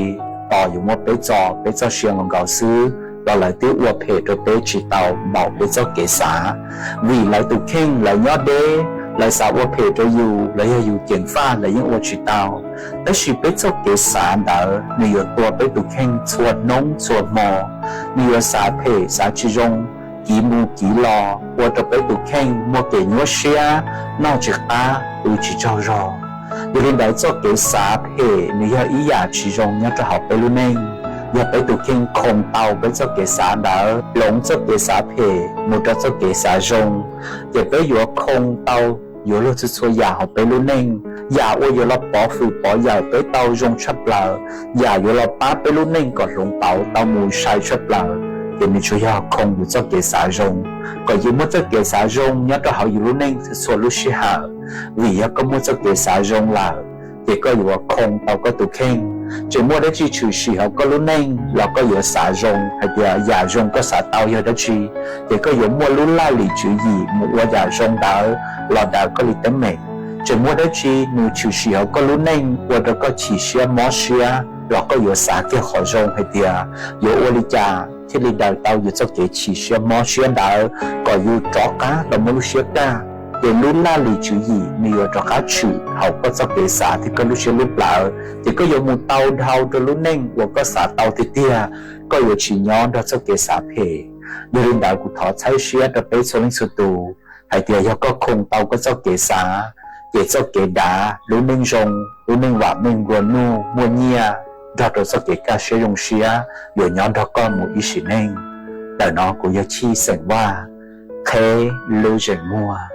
tos yuav muab peb txo peb txoj sia nkaus nkaus xwb los lawv twb ua phem rau peb tsis tau npaum peb txoj kev xav. Vim lawv tus kheej lawv nyob deb, lawv xav ua phem rau yus los yog yus ceev faj lawv yeej ua tsis tau. Tab sis peb txoj kev xav ntawd nws yuav tua peb tus kheej txhua hnub txhua hmo. Nws yuav xav phem xav tsis zoo, kiv mus kiv los ua rau peb tus kheej muaj kev nyuaj siab, noj tsis qab pw tsis tsaug zog. Yog li ntawd txoj kev xav phem nws yog ib yam tsis zoo nyob rau hauv peb lub neej. Yog peb tus kheej khoo tau peb txoj kev xav ntawd, hloov txoj kev xav phem mus rau txoj kev xav zoo, ces peb yuav khoo tau yuav luag txhua txhua yam hauv peb lub neej. Yam uas yuav los pov hwm pov yawm peb tau zoo tshaj plaws, yam yuav los pab peb lub neej kom hloov pauv tau mus sai tshaj plaws, ces nws tsuas yog khoo yus txoj kev xav zoo, kom yus muaj txoj kev xav zoo nyob rau hauv yus lub neej txhua txhua lub sij hawm. Vim yog koj muaj txoj kev xav zoo lawm, ces koj yuav khoo tau koj tus kheej. Tseem muaj dab tsi tshwm sim hauv koj lub neej los koj yuav xav zoo hais tias yam zoo koj xav tau yog dab tsi, ces koj yuav muaj lub laj lim tswv yim mus ua yam zoo ntawd los daws koj li teeb meem. Tseem muaj dab tsi nws tshwm sim hauv koj lub neej ua rau koj chim siab mob siab los koj yuav xav kiag qhov zoo hais tias yuav ua li cas thiaj li daws tau yus txoj kev chim siab mob siab ntawd kom yus rov qab los muaj lub siab kaj. Ces lub laj lim tswv yim nws yuav rov qab tshwm hauv koj txoj kev xav thiab koj lub siab lub plawv, ces koj yuav mus tau dhau rau lub neej uas koj xav tau tiag tiag, koj yuav tsis nyob nrog txoj kev xav phem. Yog li ntawd kuv thov txhawb siab rau peb txhua leej txhua tus hais tias yog koj khoo tau koj txoj kev xav, ces txoj kev dav, lub neej zoo, lub neej vam meej nplua nuj muaj nyiaj, nrog rau txoj kev kaj siab zoo siab yuav nyob nrog koj mus ib sim neej. Ntawm no kuv yog Chij xeem Vaj, qheb lub zeem muag.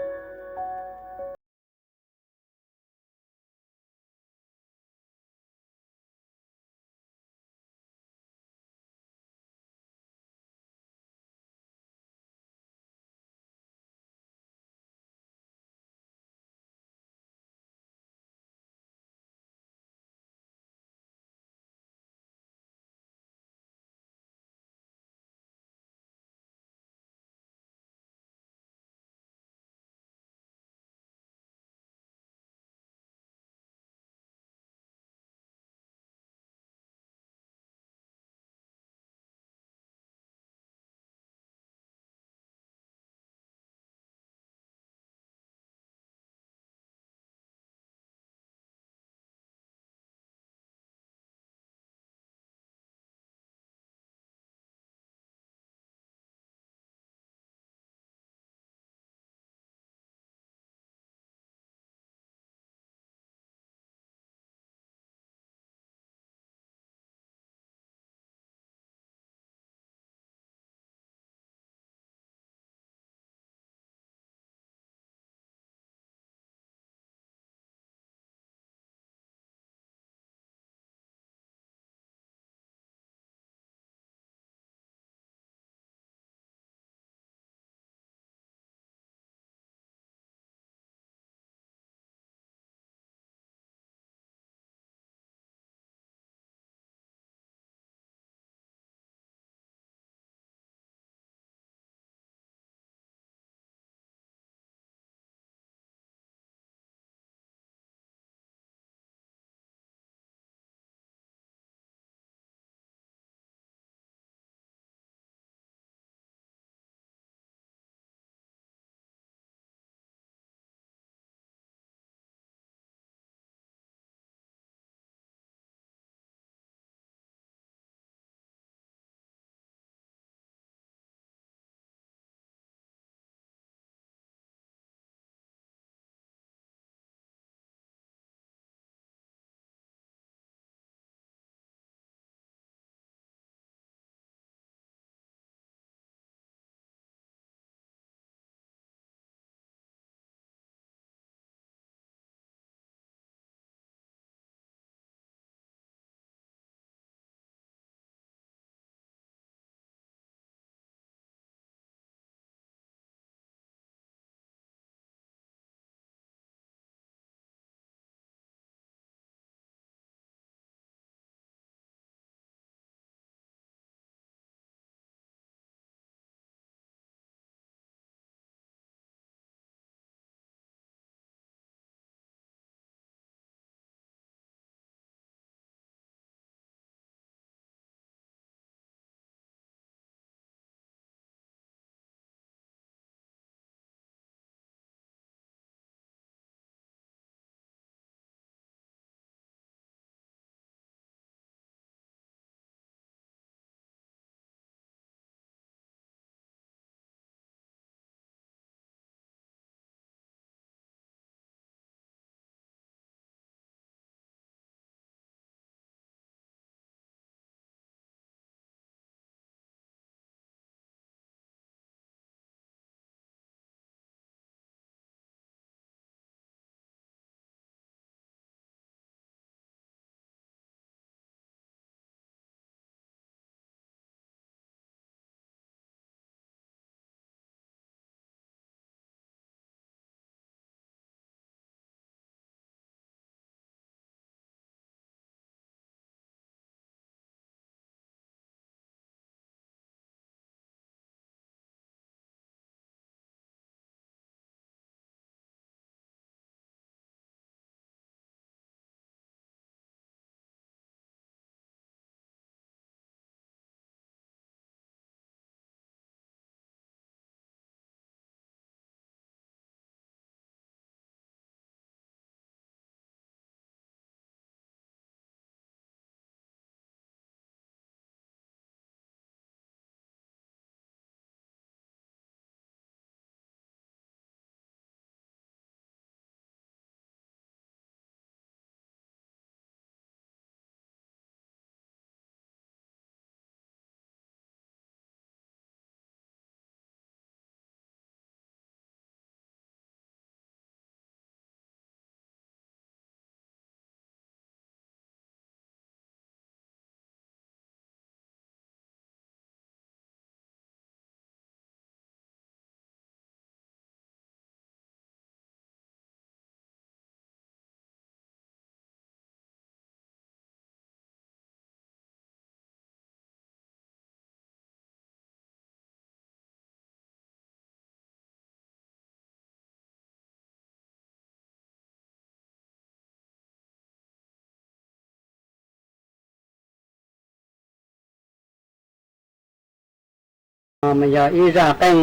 Mas yog ib zaj qeej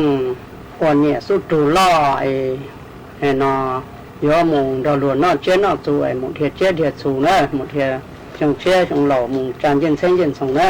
uas niam xub rug loj no yuav mus nrog luag noj tsiab noj txhu es mus dhia tsiab dhia txhu na, mus dhia xyoo tshiab xyoo laus mus tsa ncej ntxheb ncej ntxhoo na.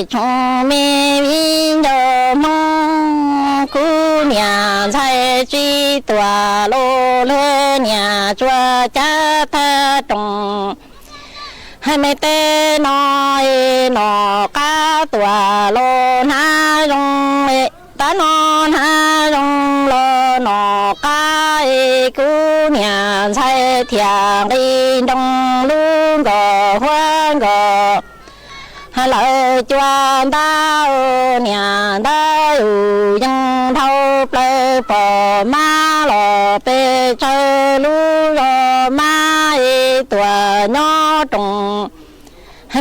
Tsoom me viv ncaus Hmoob, kuv niam ntxhais tsis tuam los luag niam tsuas cab thaj roos. Hais me teb no es nom qab tuam los hnav zoo, tab no hnav zoo los nom qab es kuv niam ntxhais thiaj nqi nroo lub nkoj huab nkos. Lawv cua ntab niam ntab ub yeej dhau plaws pom mab los pes tsawg lub zos mab es tuam nyob roos.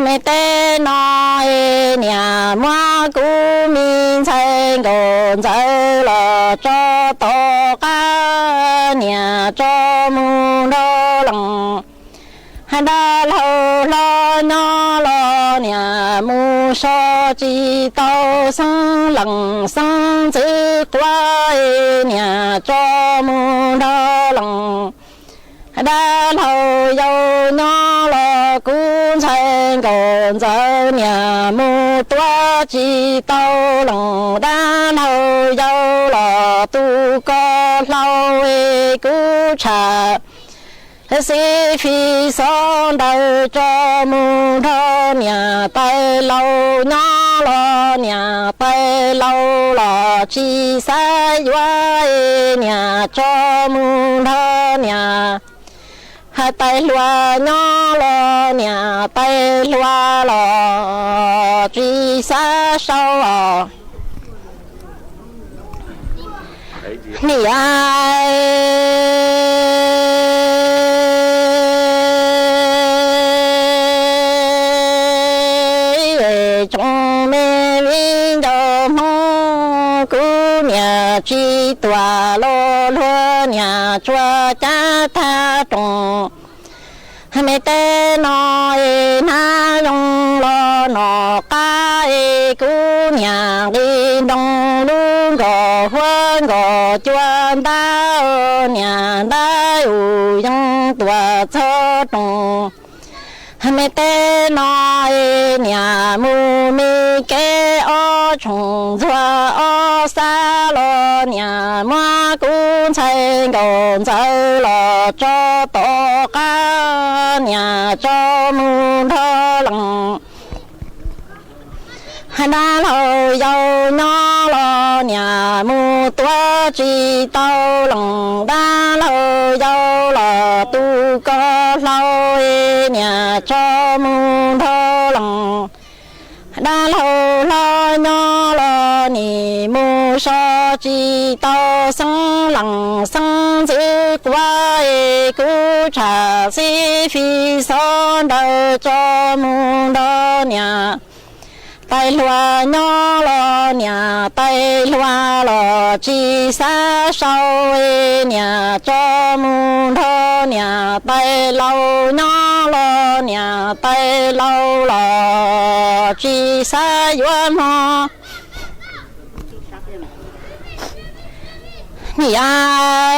Me teb no es niam muab kuv me ntxhais nkauj ntxawm los tso tom qab niam tso mus nrog lees. Dab laug hlob nyob los niam mus so tsis tau xeeb lees xeeb ntxwv quav es niam tso mus nrog lees. Dab laug yau nyob los kuv ntxhais nkauj ntxawm niam mus tuav tsis tau lees. Dab laug yau los tu koj hlau es kuv tsham xib fis xov ntawd tso mus nrog niam. Tais laus nyob los niam, tais laus los tsis xav yuav es niam tso mus nrog niam. Hais tais hluas nyob los niam, tais hluas los tsis xav sau os. Niam, tsoom me viv ncaus Hmoob, kuv niam tsis tuam los luag niam tsuas cab thaj roos. Me teb no es hnav zoo los nom qab es kuv niam nqi nroo lub nkoj huab nkos cua ntab niam ntab ub yeej tuam txog roos. Me teb no es niam mus me kev ob tshooj ntxuag ob xab los niam muab kuv ntxhais nkauj ntxawm los tso tom qab niam tso mus nrog lees. Dab laug yau nyob los niam mus tuav tsis tau lees. Dab laug yau los tu koj hlau es niam tso mus nrog lees. Dab laug hlob nyob los nim mus so tsis tau xeeb lees xeeb ntxwv quav es kuv tsham xib fis xov ntawd tso mus nrog niam. Tais hluas nyob los niam, tais hluas los tsis xav sau es niam tso mus nrog niam. Tais laus nyob los niam, tais laus los tsis xav yuav mog. Niam,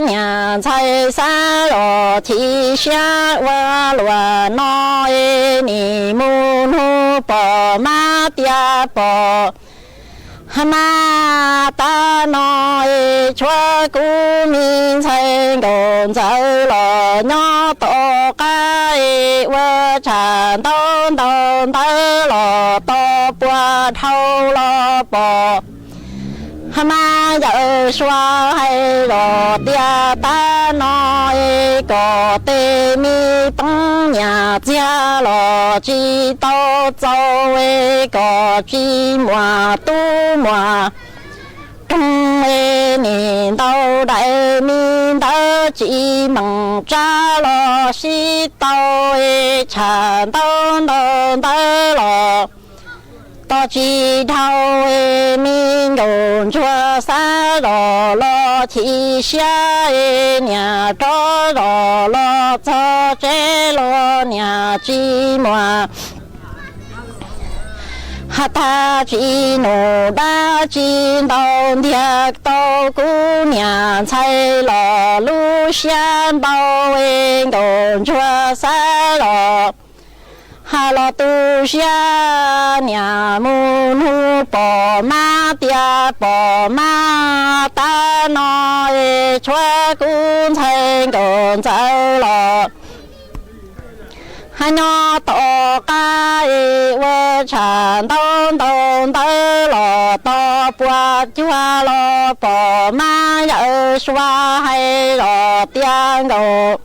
niam ntxhais xav los chim siab ua luaj no es nim mus hnub pom mab tias pom mab. Tav no es tshuav kuv me ntxhais nkauj ntxawm los nyob tom qab es ua tsham ntaub ntaus ntawv los tau pua dhau los pom mab. Yawm Suav hais los tias tav no es kom tej me teeb niam txiag los tsis tau txaus es kom tsis muaj tub muaj roog es nim ntaus daim me ntawv tsis meem tsab los sib tau es tsham ntaub ntaus ntawv los tau tsis dhau es me nkauj ntsuag xav zos los chim siab es niam rov zos los txog tsev los niam tsis muaj has tag tsis num dab tsis ntau ntiag tau kuv niam ntxhais los lub siab npau es nkauj ntsuag xav zos Hais los tu siab niam mus nug pom mab tias pom mab tab no es tshuav kuv ntxhais nkauj ntxawm los hab nyob tom qab es ua tsham ntaub ntau ntawv los tau puas cuag los pom mab yawm suav hais los tias nkauj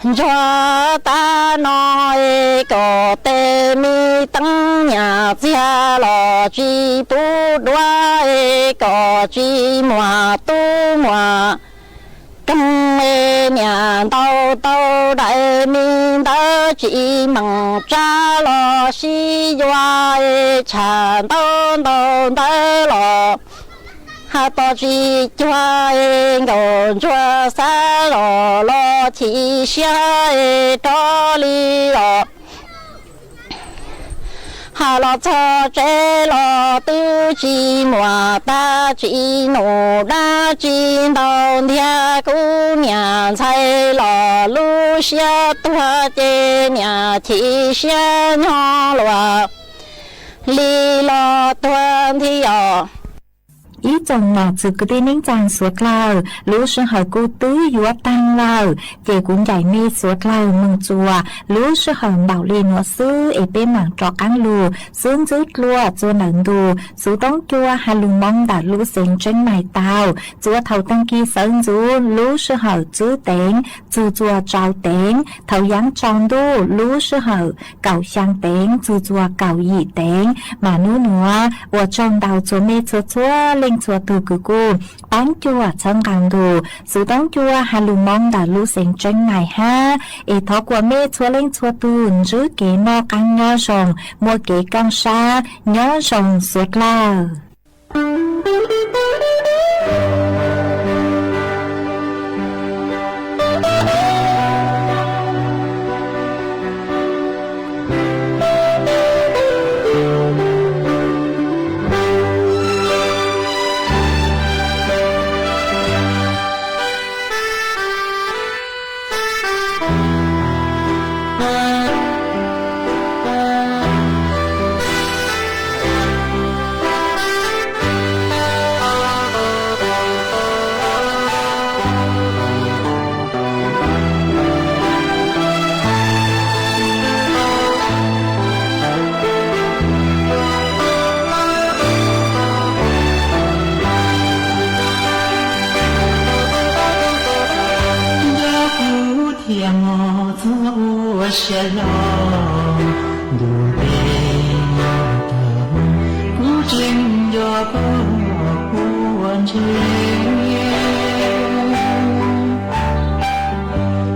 ntsuag tab no es kom tej me teeb nyam txiag los tsis pub duav es kom tsis muaj tub muaj keeg es niam ntaus tau daim me ntawv tsis meem tsab los sib yuav es tsham ntaub ntau ntawv los hais pom tsis cuag es nkauj ntsuag xav zos los chim siab es rov li los hais los txog tsev los twb tsis muaj dab tsi num dab tsi ntaus ntiag kuv niam ntxhais los lub siab tuag ces niam chim siab nyob luag li los tuag nthi os. Ib tsoom nom tswv kwv tij neej tsaa suav dlawg, lub sij hawm kuj twb yuav taag lawm, ces kuv ncaim mej suav dlawg moog txuas lub sij hawm npaum li nuav xwb es peb maam rov qaab lug xub ntxwb dlua txua ntawm ntu xuv toob cua has lug Moob ntawm lub xeev Tseeb Maim tau. Txua thaum taag kis sawv ntxuv lub sij hawm tsib teev txug txua rau teev, thaum yaav tsaus ntuj lub sij hawm kaum xyaa teev txug txua kaum yim teev. Mas nub nuav ua tsaug ntau txhua mej txhua txhua leej txhua tug kws kuj paab cuam txhawb nqaa ntu xuv toob cua has lug Moob ntawm lub xeev Tseeb Maim hab. Es thov kuas mej txhua leej txhua tug ntsib kev noj qaab nyob zoo, muaj kev kaaj sab nyob zoo suav dlawg. Nco kuv thiaj mus txog ua siav hlo ntuj ntev tag, kuv tseem nco koj quaj ntsej.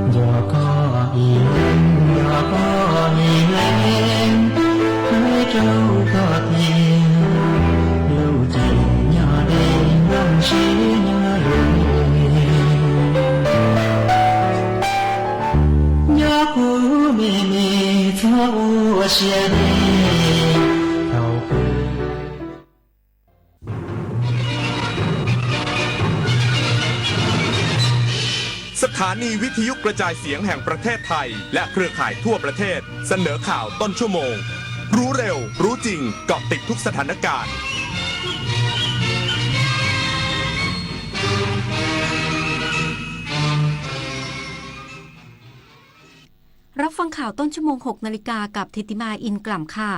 Nco koj ib leeg, nco koj ib leeg, hais rau koj tias lub caij nyob deb nplooj siab nyob deb. Nco kuv me me txog ua siav deb thaum pw.สถานีวิทยุกระจายเสียงแห่งประเทศไทย และเครือข่ายทั่วประเทศ เสนอข่าวต้นชั่วโมง รู้เร็ว รู้จริง เกาะติดทุกสถานการณ์ รับฟังข่าวต้นชั่วโมง หกนาฬิกา กับธิติมา อินกล่ำ ค่ะ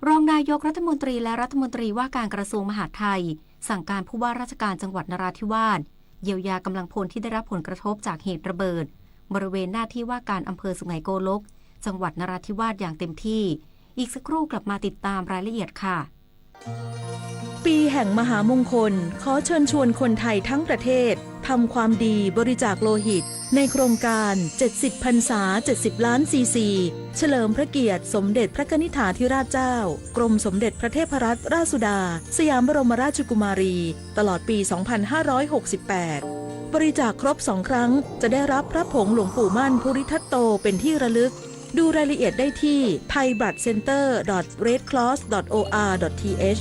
รองนายกรัฐมนตรีและรัฐมนตรีว่าการกระทรวงมหาดไทย สั่งการผู้ว่าราชการจังหวัดนราธิวาส เยียวยากำลังพลที่ได้รับผลกระทบจากเหตุระเบิด บริเวณหน้าที่ว่าการอำเภอสุไหงโกลก จังหวัดนราธิวาส อย่างเต็มที่ อีกสักครู่กลับมาติดตามรายละเอียดค่ะ ปีแห่งมหามงคล ขอเชิญชวนคนไทยทั้งประเทศ ทำความดีบริจาคโลหิต ในโครงการ เจ็ดสิบ พรรษา เจ็ดสิบ ล้าน ซีซี เฉลิมพระเกียรติสมเด็จพระกนิษฐาธิราชเจ้า กรมสมเด็จพระเทพรัตนราชสุดา สยามบรมราชกุมารี ตลอดปี สองพันห้าร้อยหกสิบแปด บริจาคครบ สอง ครั้ง จะได้รับพระผงหลวงปู่มั่นภูริทัตโตเป็นที่ระลึก ดูรายละเอียดได้ที่ ไทยบลัดเซ็นเตอร์ ดอท เรดครอส ดอท โอ อาร์ ดอท ที เอช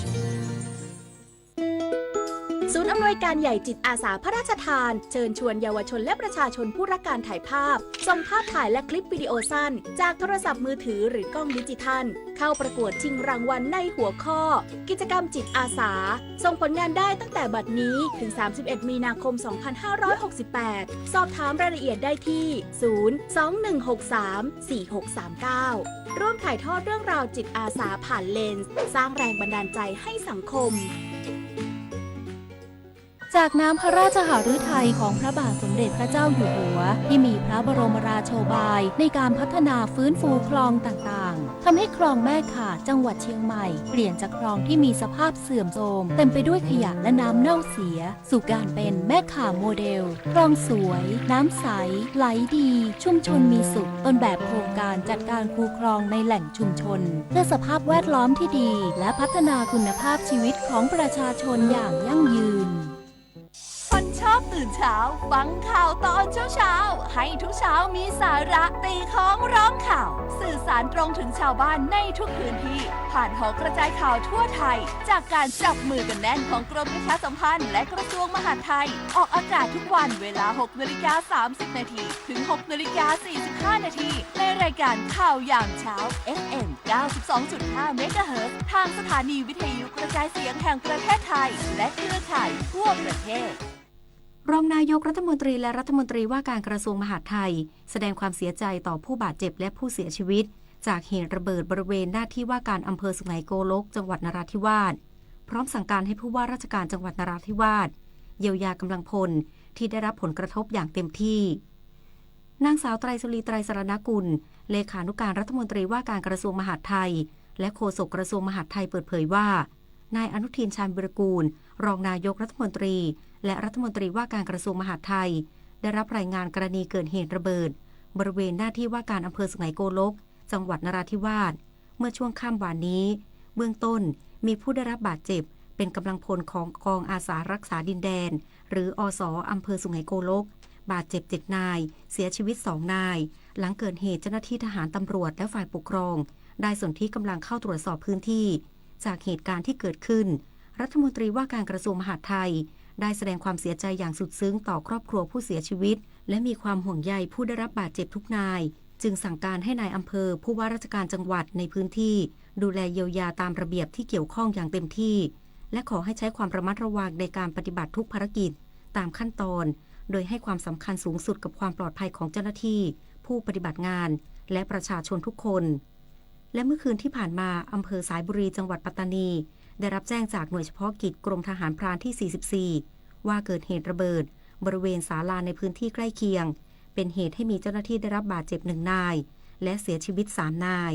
ศูนย์อำนวยการ หน่วยการใหญ่จิตอาสาพระราชทานเชิญชวนเยาวชนและประชาชนผู้รักการถ่ายภาพส่งภาพถ่ายและคลิปวิดีโอสั้นจากโทรศัพท์มือถือหรือกล้องดิจิทัลเข้าประกวดชิงรางวัลในหัวข้อกิจกรรมจิตอาสาส่งผลงานได้ตั้งแต่บัดนี้ถึงสามสิบเอ็ดมีนาคมสองพันห้าร้อยหกสิบแปดสอบถามรายละเอียดได้ที่ศูนย์ สอง หนึ่ง หก สาม สี่ หก สาม เก้า ร่วมถ่ายทอดเรื่องราวจิตอาสาผ่านเลนส์สร้างแรงบันดาลใจให้สังคม จากน้ำพระราชหฤทัยของพระบาทสมเด็จพระเจ้าอยู่หัว ที่มีพระบรมราโชบายในการพัฒนาฟื้นฟูคลองต่างๆ ทำให้คลองแม่ข่าจังหวัดเชียงใหม่ เปลี่ยนจากคลองที่มีสภาพเสื่อมโทรม เต็มไปด้วยขยะและน้ำเน่าเสีย สู่การเป็นแม่ข่าโมเดล คลองสวย น้ำใส ไหลดี ชุมชนมีสุข ต้นแบบโครงการจัดการคูคลองในแหล่งชุมชน เพื่อสภาพแวดล้อมที่ดี และพัฒนาคุณภาพชีวิตของประชาชนอย่างยั่งยืน คนชอบตื่นเช้า ฟังข่าวตอนเช้าๆ ให้ทุกเช้ามีสาระ ตีค้องร้องข่าว สื่อสารตรงถึงชาวบ้านในทุกพื้นที่ ผ่านหอกระจายข่าวทั่วไทย จากการจับมือกันแน่นของกรมประชาสัมพันธ์และกระทรวงมหาดไทย ออกอากาศทุกวันเวลา หกนาฬิกาสามสิบนาที ถึง หกนาฬิกาสี่สิบห้านาที ในรายการข่าวยามเช้า เอฟเอ็ม เก้าสิบสองจุดห้าเมกะเฮิรตซ์ ทางสถานีวิทยุกระจายเสียงแห่งประเทศไทย และเครือข่ายทั่วประเทศ รองนายกรัฐมนตรีและรัฐมนตรีว่าการกระทรวงมหาดไทย แสดงความเสียใจต่อผู้บาดเจ็บและผู้เสียชีวิต จากเหตุระเบิดบริเวณหน้าที่ว่าการอำเภอสุไหงโกลก จังหวัดนราธิวาส พร้อมสั่งการให้ผู้ว่าราชการจังหวัดนราธิวาส เยียวยากำลังพลที่ได้รับผลกระทบอย่างเต็มที่ นางสาวไตรสุรี ไตรสรณกุล เลขานุการรัฐมนตรีว่าการกระทรวงมหาดไทย และโฆษกกระทรวงมหาดไทยเปิดเผยว่า นายอนุทิน ชาญวีรกูล รองนายกรัฐมนตรี และรัฐมนตรีว่าการกระทรวงมหาดไทย ได้รับรายงานกรณีเกิดเหตุระเบิด บริเวณหน้าที่ว่าการอำเภอสุไหงโกลก จังหวัดนราธิวาส เมื่อช่วงค่ำวานนี้ เบื้องต้นมีผู้ได้รับบาดเจ็บเป็นกำลังพลของกองอาสารักษาดินแดน หรือ อส อำเภอสุไหงโกลก บาดเจ็บเจ็ดนาย เสียชีวิตสองนาย หลังเกิดเหตุเจ้าหน้าที่ทหารตำรวจและฝ่ายปกครอง ได้สนธิกำลังเข้าตรวจสอบพื้นที่ จากเหตุการณ์ที่เกิดขึ้น รัฐมนตรีว่าการกระทรวงมหาดไทย ได้แสดงความเสียใจอย่างสุดซึ้งต่อครอบครัวผู้เสียชีวิต และมีความห่วงใยผู้ได้รับบาดเจ็บทุกนาย จึงสั่งการให้นายอำเภอ ผู้ว่าราชการจังหวัดในพื้นที่ ดูแลเยียวยาตามระเบียบที่เกี่ยวข้องอย่างเต็มที่ และขอให้ใช้ความระมัดระวังในการปฏิบัติทุกภารกิจตามขั้นตอน โดยให้ความสำคัญสูงสุดกับความปลอดภัยของเจ้าหน้าที่ ผู้ปฏิบัติงาน และประชาชนทุกคน และเมื่อคืนที่ผ่านมา อำเภอสายบุรี จังหวัดปัตตานี ได้รับแจ้งจากหน่วยเฉพาะกิจกรมทหารพรานที่ สี่สิบสี่ ว่าเกิดเหตุระเบิด บริเวณศาลาในพื้นที่ใกล้เคียง เป็นเหตุให้มีเจ้าหน้าที่ได้รับบาดเจ็บหนึ่งนาย และเสียชีวิตสามนาย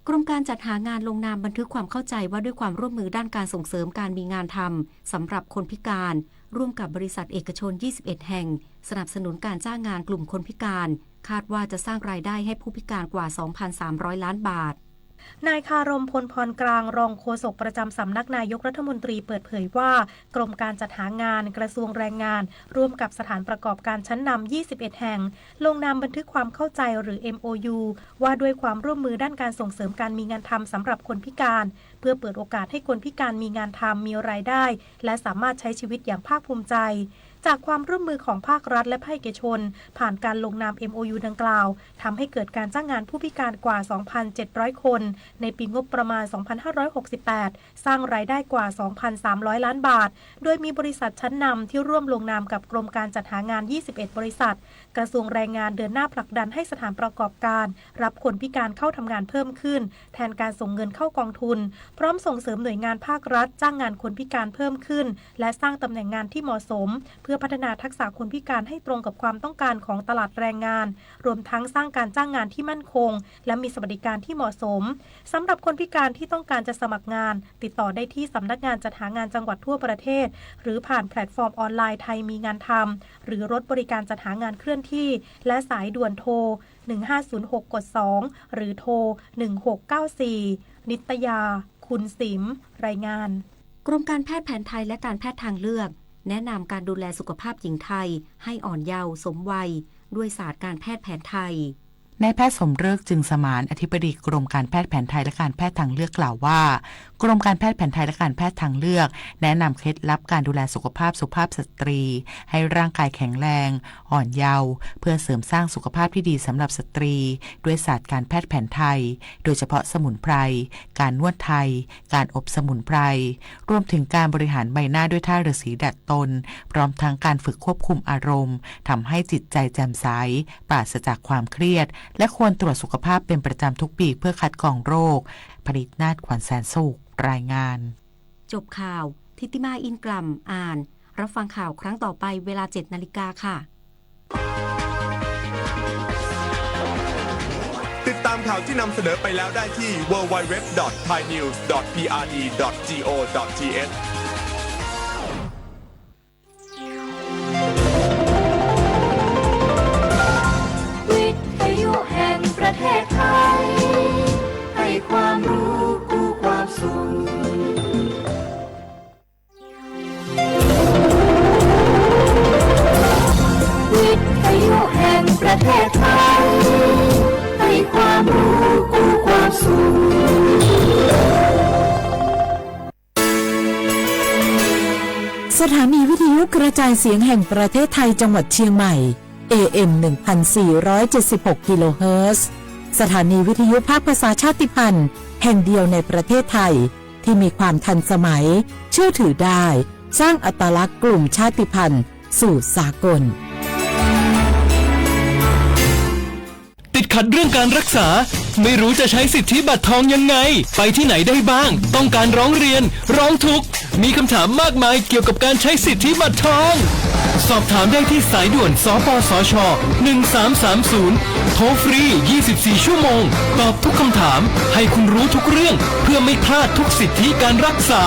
กรมการจัดหางานลงนามบันทึกความเข้าใจว่าด้วยความร่วมมือด้านการส่งเสริมการมีงานทำสำหรับคนพิการ ร่วมกับบริษัทเอกชน ยี่สิบเอ็ด แห่ง สนับสนุนการจ้างงานกลุ่มคนพิการ คาดว่าจะสร้างรายได้ให้ผู้พิการกว่า สองพันสามร้อยล้านบาท นายคารม พลพรกลาง รองโฆษกประจำสำนักนายกรัฐมนตรีเปิดเผยว่า กรมการจัดหางาน กระทรวงแรงงาน ร่วมกับสถานประกอบการชั้นนำ ยี่สิบเอ็ด แห่ง ลงนามบันทึกความเข้าใจหรือ เอ็มโอยู ว่าด้วยความร่วมมือด้านการส่งเสริมการมีงานทำสำหรับคนพิการ เพื่อเปิดโอกาสให้คนพิการมีงานทำ มีรายได้ และสามารถใช้ชีวิตอย่างภาคภูมิใจ จากความร่วมมือของภาครัฐและภาคเอกชน ผ่านการลงนาม เอ็มโอยู ดังกล่าว ทำให้เกิดการจ้างงานผู้พิการกว่า สองพันเจ็ดร้อย คน ในปีงบประมาณ สองพันห้าร้อยหกสิบแปด สร้างรายได้กว่า สองพันสามร้อยล้านบาท โดยมีบริษัทชั้นนำที่ร่วมลงนามกับกรมการจัดหางาน ยี่สิบเอ็ด บริษัท กระทรวงแรงงานเดินหน้าผลักดันให้สถานประกอบการ รับคนพิการเข้าทำงานเพิ่มขึ้น แทนการส่งเงินเข้ากองทุน พร้อมส่งเสริมหน่วยงานภาครัฐจ้างงานคนพิการเพิ่มขึ้น และสร้างตำแหน่งงานที่เหมาะสม เพื่อพัฒนาทักษะคนพิการให้ตรงกับความต้องการของตลาดแรงงาน รวมทั้งสร้างการจ้างงานที่มั่นคง และมีสวัสดิการที่เหมาะสม สำหรับคนพิการที่ต้องการจะสมัครงาน ติดต่อได้ที่สำนักงานจัดหางานจังหวัดทั่วประเทศ หรือผ่านแพลตฟอร์มออนไลน์ไทยมีงานทำ หรือรถบริการจัดหางานเคลื่อนที่ และสายด่วนโทร หนึ่งห้าศูนย์หก กด สอง หรือโทร หนึ่งหกเก้าสี่ นิตยา คุณสิม รายงาน กรมการแพทย์แผนไทยและการแพทย์ทางเลือก แนะนำการดูแลสุขภาพหญิงไทย ให้อ่อนเยาว์ สมวัย ด้วยศาสตร์การแพทย์แผนไทย นายแพทย์สมฤกษ์ จึงสมาน อธิบดีกรมการแพทย์แผนไทยและการแพทย์ทางเลือกกล่าวว่า กรมการแพทย์แผนไทยและการแพทย์ทางเลือก แนะนำเคล็ดลับการดูแลสุขภาพสุภาพสตรี ให้ร่างกายแข็งแรง อ่อนเยาว์ เพื่อเสริมสร้างสุขภาพที่ดีสำหรับสตรี ด้วยศาสตร์การแพทย์แผนไทย โดยเฉพาะสมุนไพร การนวดไทย การอบสมุนไพร รวมถึงการบริหารใบหน้าด้วยธาตุฤาษีดัดตน พร้อมทั้งการฝึกควบคุมอารมณ์ ทำให้จิตใจแจ่มใส ปราศจากความเครียด และควรตรวจสุขภาพเป็นประจำทุกปีเพื่อคัดกรองโรค ผลิตนาถ ขวัญแสนสุข รายงาน จบข่าว ธิติมา อินกล่ำ อ่าน รับฟังข่าวครั้งต่อไปเวลาเจ็ดนาฬิกาค่ะ ติดตามข่าวที่นำเสนอไปแล้วได้ที่ ดับเบิลยู ดับเบิลยู ดับเบิลยู ดับเบิลยู ดอท ไทยนิวส์ ดอท พี อาร์ ดี ดอท จี โอ ดอท ที เอช วิทยุแห่งประเทศไทย ให้ความรู้คู่ความสุข วิทยุแห่งประเทศไทย ให้ความรู้คู่ความสุข สถานีวิทยุกระจายเสียงแห่งประเทศไทยจังหวัดเชียงใหม่ เอ เอ็ม หนึ่งพันสี่ร้อยเจ็ดสิบหก กิโลเฮิรตซ์ สถานีวิทยุภาคภาษาชาติพันธุ์แห่งเดียวในประเทศไทย ที่มีความทันสมัย เชื่อถือได้ สร้างอัตลักษณ์กลุ่มชาติพันธุ์สู่สากล ติดขัดเรื่องการรักษา ไม่รู้จะใช้สิทธิบัตรทองยังไง ไปที่ไหนได้บ้าง ต้องการร้องเรียน ร้องทุกข์ มีคำถามมากมายเกี่ยวกับการใช้สิทธิบัตรทอง สอบถามได้ที่สายด่วน สปสช หนึ่งสามสามศูนย์ โทรฟรี ยี่สิบสี่ ชั่วโมง ตอบทุกคำถาม ให้คุณรู้ทุกเรื่อง เพื่อไม่พลาดทุกสิทธิการรักษา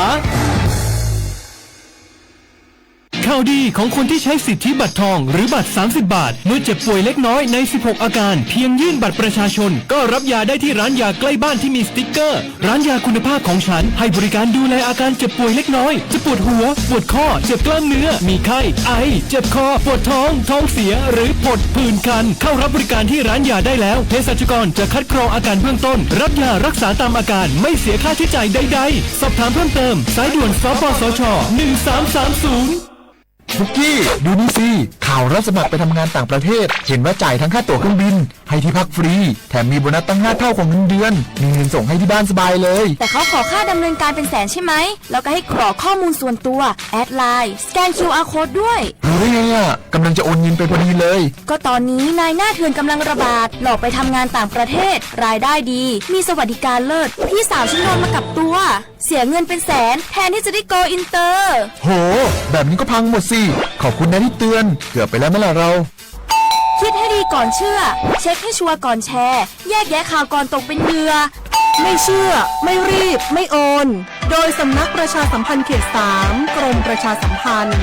ข่าวดีของคนที่ใช้สิทธิบัตรทองหรือบัตร สามสิบ บาท เมื่อเจ็บป่วยเล็กน้อยใน สิบหก อาการ เพียงยื่นบัตรประชาชน ก็รับยาได้ที่ร้านยาใกล้บ้านที่มีสติ๊กเกอร์ ร้านยาคุณภาพของฉัน ให้บริการดูแลอาการเจ็บป่วยเล็กน้อย จะปวดหัว ปวดข้อ เจ็บกล้ามเนื้อ มีไข้ ไอ เจ็บคอ ปวดท้อง ท้องเสีย หรือผดผื่นคัน เข้ารับบริการที่ร้านยาได้แล้ว เภสัชกรจะคัดกรองอาการเบื้องต้น รับยารักษาตามอาการ ไม่เสียค่าใช้จ่ายใดๆ สอบถามเพิ่มเติม สายด่วน สปสช หนึ่งสามสามศูนย์ ปุกกี้ ดูนี่สิ ข่าวรับสมัครไปทำงานต่างประเทศ เห็นว่าจ่ายทั้งค่าตั๋วเครื่องบิน ให้ที่พักฟรี แถมมีโบนัสตั้งห้าเท่าของเงินเดือน มีเงินส่งให้ที่บ้านสบายเลย แต่เขาขอค่าดำเนินการเป็นแสนใช่ไหม แล้วก็ให้กรอกข้อมูลส่วนตัว แอดไลน์ สแกน คิว อาร์ โค้ดด้วย รู้ได้ไงอ่ะ กำลังจะโอนเงินไปพอดีเลย ก็ตอนนี้นายหน้าเถื่อนกำลังระบาด หลอกไปทำงานต่างประเทศ รายได้ดี มีสวัสดิการเลิศ พี่สาวฉันโดนมากับตัว เสียเงินเป็นแสน แทนที่จะได้โกลอินเตอร์ โห แบบนี้ก็พังหมดสิ ขอบคุณนะที่เตือน เกือบไปแล้วไหมล่ะเรา คิดให้ดีก่อนเชื่อ เช็คให้ชัวร์ก่อนแชร์ แยกแยะข่าวก่อนตกเป็นเหยื่อ ไม่เชื่อ ไม่รีบ ไม่โอน โดยสำนักประชาสัมพันธ์เขตสาม กรมประชาสัมพันธ์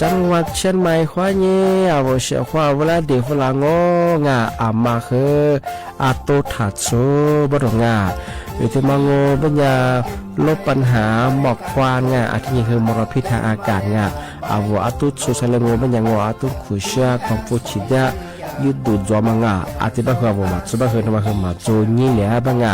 จังหวัดเชียงใหม่ khwab nyeb a vos siam khwab vos lab des fwj las ngos nga a mas hwv a tub tham txhub npab rau nga, vim tus mas ngos npab nyas lub paj has mom khwab nga a thiab nyem hwv mos ros phij thaj a kas nga a vos a tub txhub xav le ngos npab nyas ngos a tub khuv siab khov pub chim thiab yub tus ntxov mas nga a thiab npab hwv a vos mas txhub npab hwv no mas hwv mas txhub nyib liam npab nga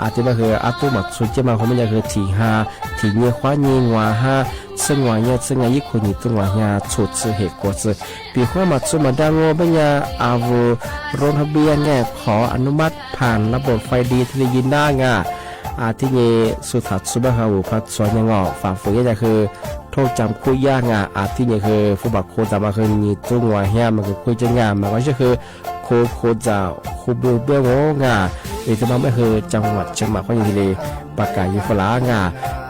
a thiab npab hwv a tub mas txhub ceb mas hwv npab nyas hwv thim ha thim nyeb khwab nyeb nguas hab txhub nguas nyeb txhub nga yib khuv nyim tub nguas nyeb txhub txhub hem kuav txhub pim khwb mas txhub mas dab ngos npab nyas a vos roob hab npiab nga qhov a nub mab pham lab npam fais di thiaj li yib nab nga a thiab nyem xu tham txhub npab hwv a vos phaj txhua nyeg ngos fam fwm yab nyas hwv thoob cam khuj yaj nga a thiab nyem hwv fub pam khuv ntxas mas hwv nyim tub nguas nyeb mas khuj ceb nga mas koj zeb hwv khuv khuv ntxas khuv npua npiab ngos nga, vim tus mas npab hwv cam vam tsev mam khuab nyem thiaj li pab kam yus faj lam nga.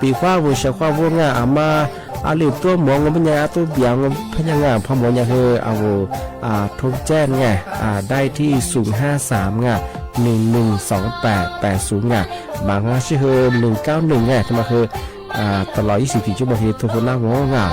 Pim khwb vus siav khwb vus nga a mas a lwm tuab muam ngos npab nyas a tub npias ngos phaj nyas nga phaj muam nyas hwv a vus thoob cab nga, dai thib xum hab xam nga, nws nws xoom pam pam xum nga, mas nga sib hwv nws kaub nws nga tus mas hwv tas los ib xwm tim cuj moos thiaj li tuaj hu nab ngos nga.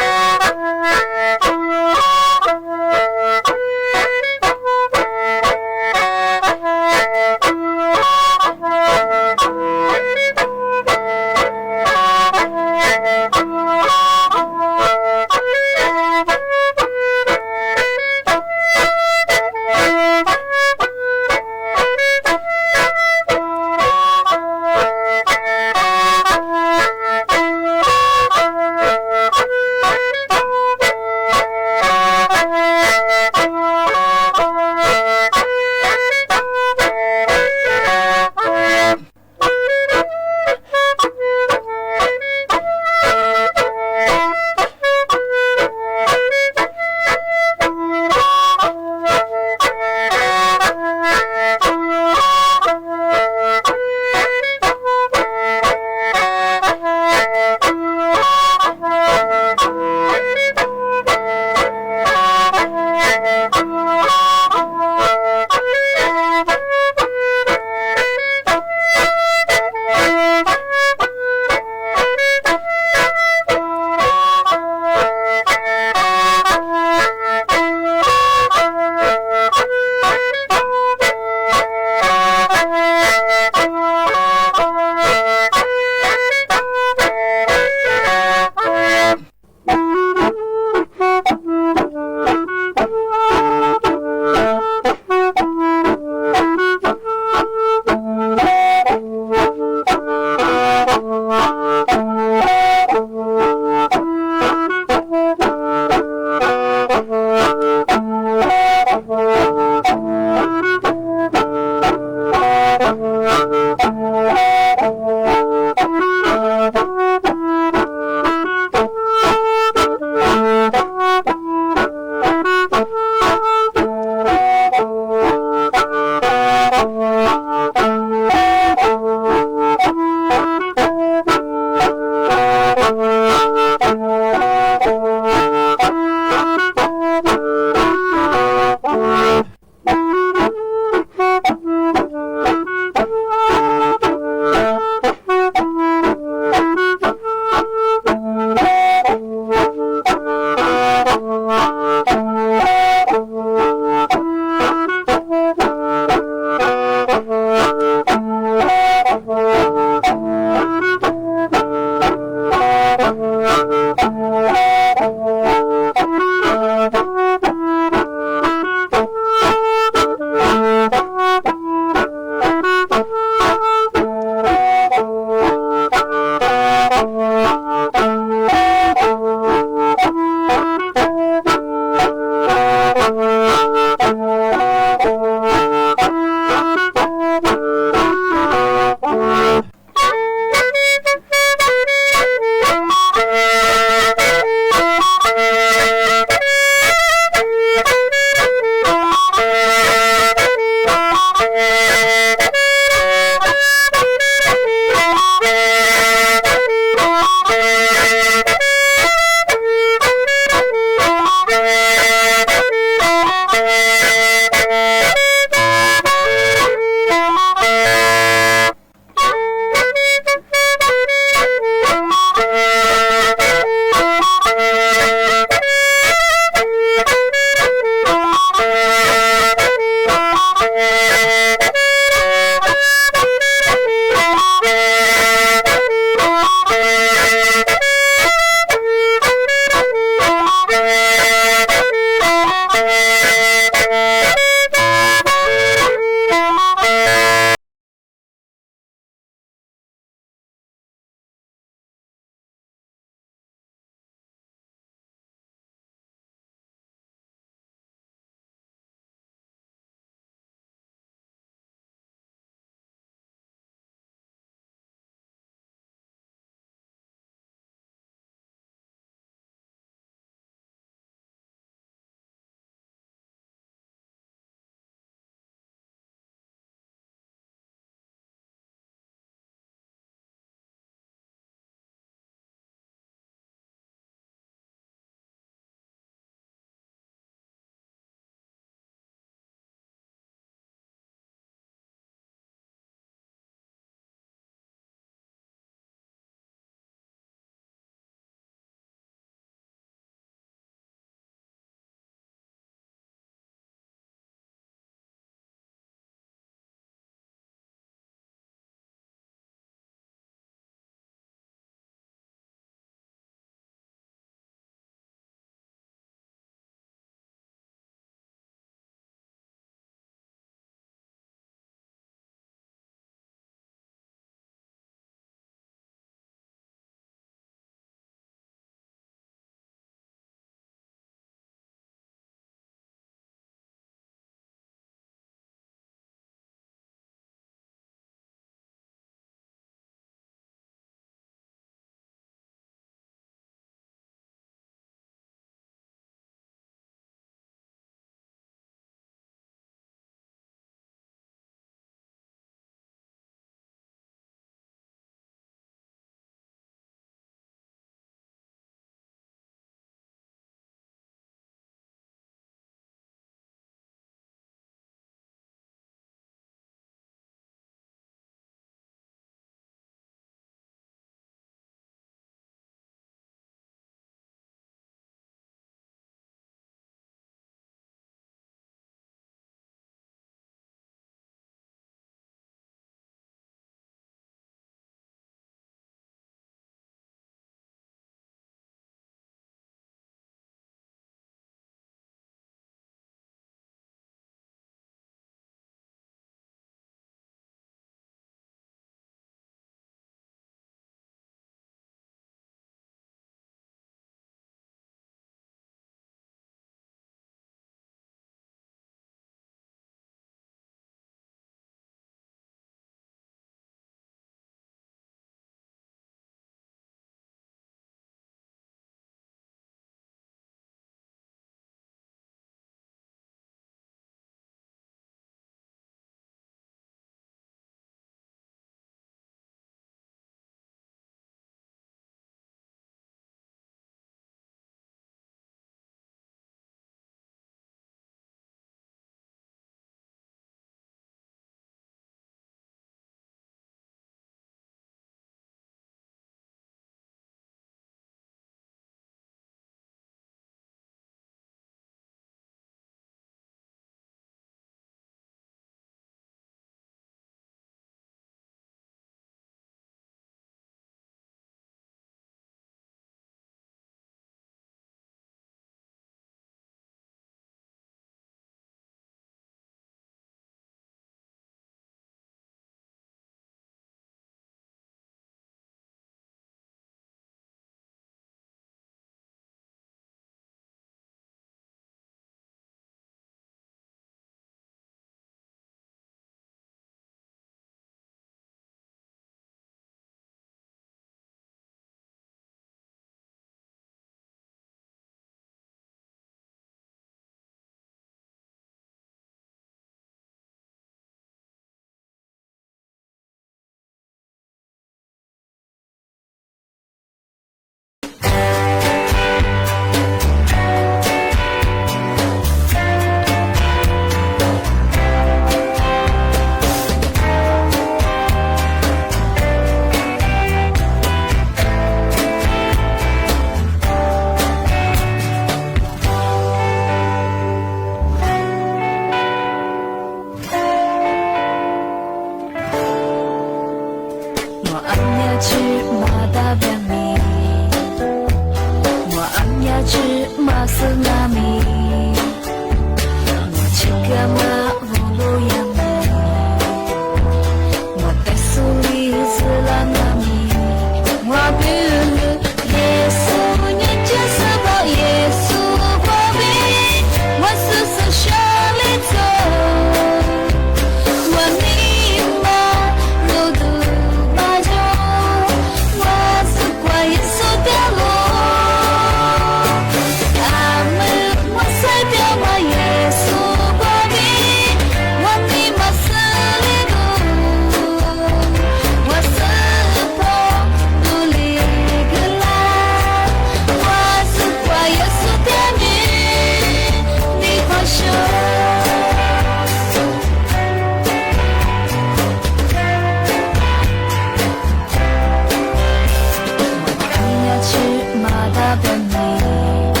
Ua tab peb mis,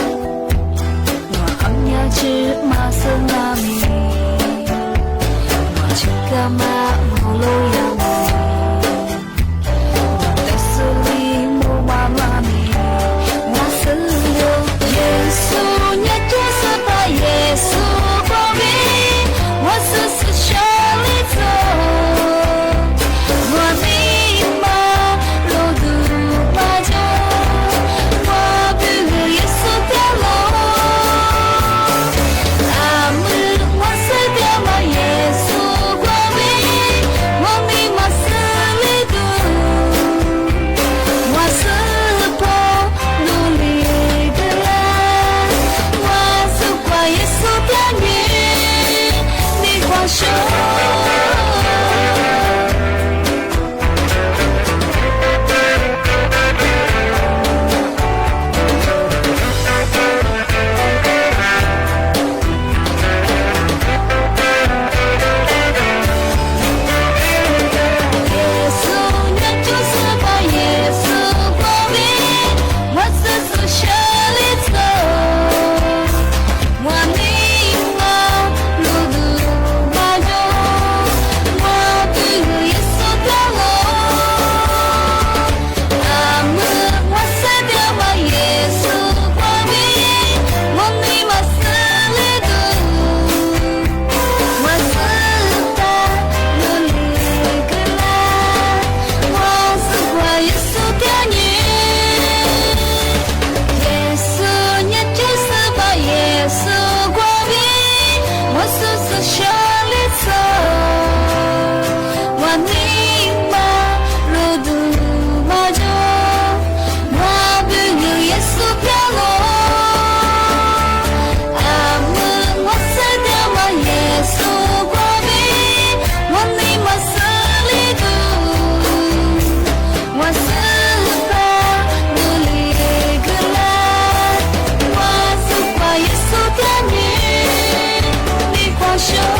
ua qhov nyab tsi mas xwb na mis, ua tsi kab mas ua lub yam mis, ua teb xwb li mus mas mas mis, ua xwb li. Yexus nyob cuag xwb pab Yexus kua vib, ua xwb xwb sab li txog, ua mi mas lub tug mas cog, ua pw hwm Yexus tiag los. Ab mwg ua xwb tiag mas Yexus kua vib, ua mi mas xwb li tug, ua xwb pab lub li kawg lawm, ua xwb kua Yexus tiag nws, nws kua xyoo. Yexus nyob cuag xwb pab Yexus kua vib, ua xwb xwb sab li txog, ua mi mas lub tug mas cog, ua pw hwm Yexus tiag los. Ab mwg ua xwb tiag mas Yexus kua vib, ua mi mas xwb li tug, ua xwb pab lub li kawg lawm, ua xwb kua Yexus tiag nws. Yexus nyob cuag xwb pab Yexus kua vib, ua xwb xwb sab li txog, ua mi mas lub tug mas cog, ua pw hwm Yexus tiag los. Ab mwg ua xwb tiag mas Yexus kua vib, ua mi mas xwb li tug, ua xwb pab lub li kawg lawm, ua xwb kua Yexus tiag nws, nws kua xyoo.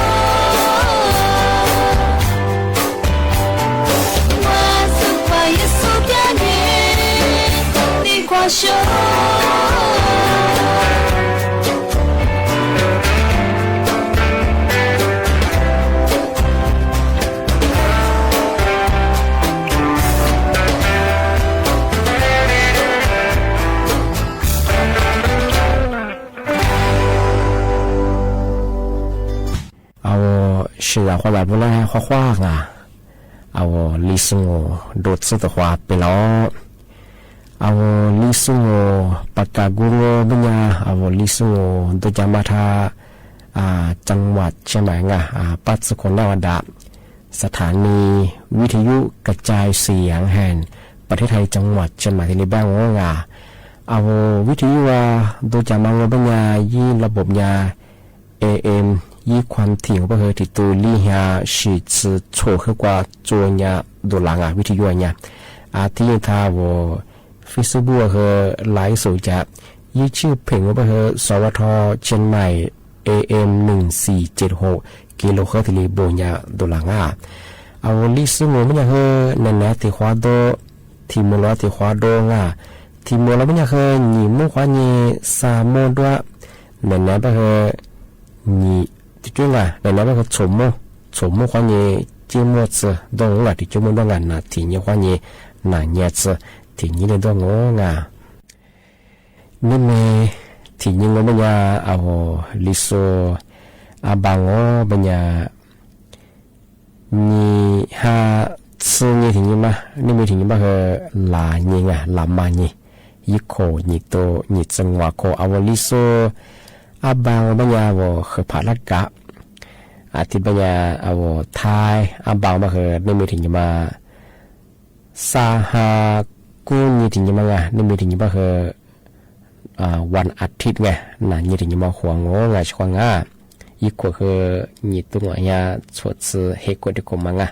Ua xwb kua Yexus tiag nws, nws kua xyoo. Au, sib zam qhuab zam pub lab qhuab qhuab nga. Au, Lis Xwb Nus nrug txhwb tawm qhuav pem los. Au, Lis Xwb Nus pas kas Google nub nyab, au, Lis Xwb Nus ntuj cas mas thab จังหวัดเชียงใหม่ nga, pab txhwb khuam nab ua dam สถานีวิทยุกระจายเสียงแห่งประเทศไทย จังหวัดเชียงใหม่ thiaj li npaj ua nga. Au, วิทยุ ntuj cas mas ua pab nyab yib ระบบ nyab AM yib ความถี่ ua pab hwv thim tus li hia sim txhwm txhum hwv kua tsua nyab ntu las nga วิทยุ nyab. Thiab yeej thaj ua Facebook hwv lais xum cas yib tswj pheem ua pab hwv สวท เชียงใหม่ AM หนึ่งสี่เจ็ดหก กิโลเฮิรตซ์ thiaj li npu nyab ntu las nga. Au, Lis Xwb Nus pab nyab hwv nas nas tim qhuav do, thim mus los tim qhuav do nga. Thim mus los pab nyab hwv nyim muab qhuav nyem xa muab duab, nas nas pab hwv nyim, cuab nga, nas nas pab hwv txhum muab, txhum muab qhuav nyem cib muaj txwv ntuj ua tim cuab muaj duab nga, nas thim nyim qhuav nyem, nas nyem txwv thim nyim li ntuj ua nga. Neb me thim nyim ua pab nyab, au, Lis Xwb, ab npaj ua pab nyab nyim hab txwv nyim thim nyim mas, neb me thim nyim pab hwv las nyim nga, las mas nyim, yib khaum nyim tus nyim txwv nua khaum, au, Lis Xwb, ab npaj ua pab nyab ua hwv pham lab kav, thiab pab nyab, au, Thaib, ab npaj ua pab hwv neb me thim nyim mas xa ha kub nyim thim nyim mas nga, neb me thim nyim pab hwv วันอาทิตย์ nga, nas nyim thim nyim mas huam ua nga tsis huam nga, yib khaum hwv nyim tus nua nyab txhum txwv hem kuam tim kuam mas nga.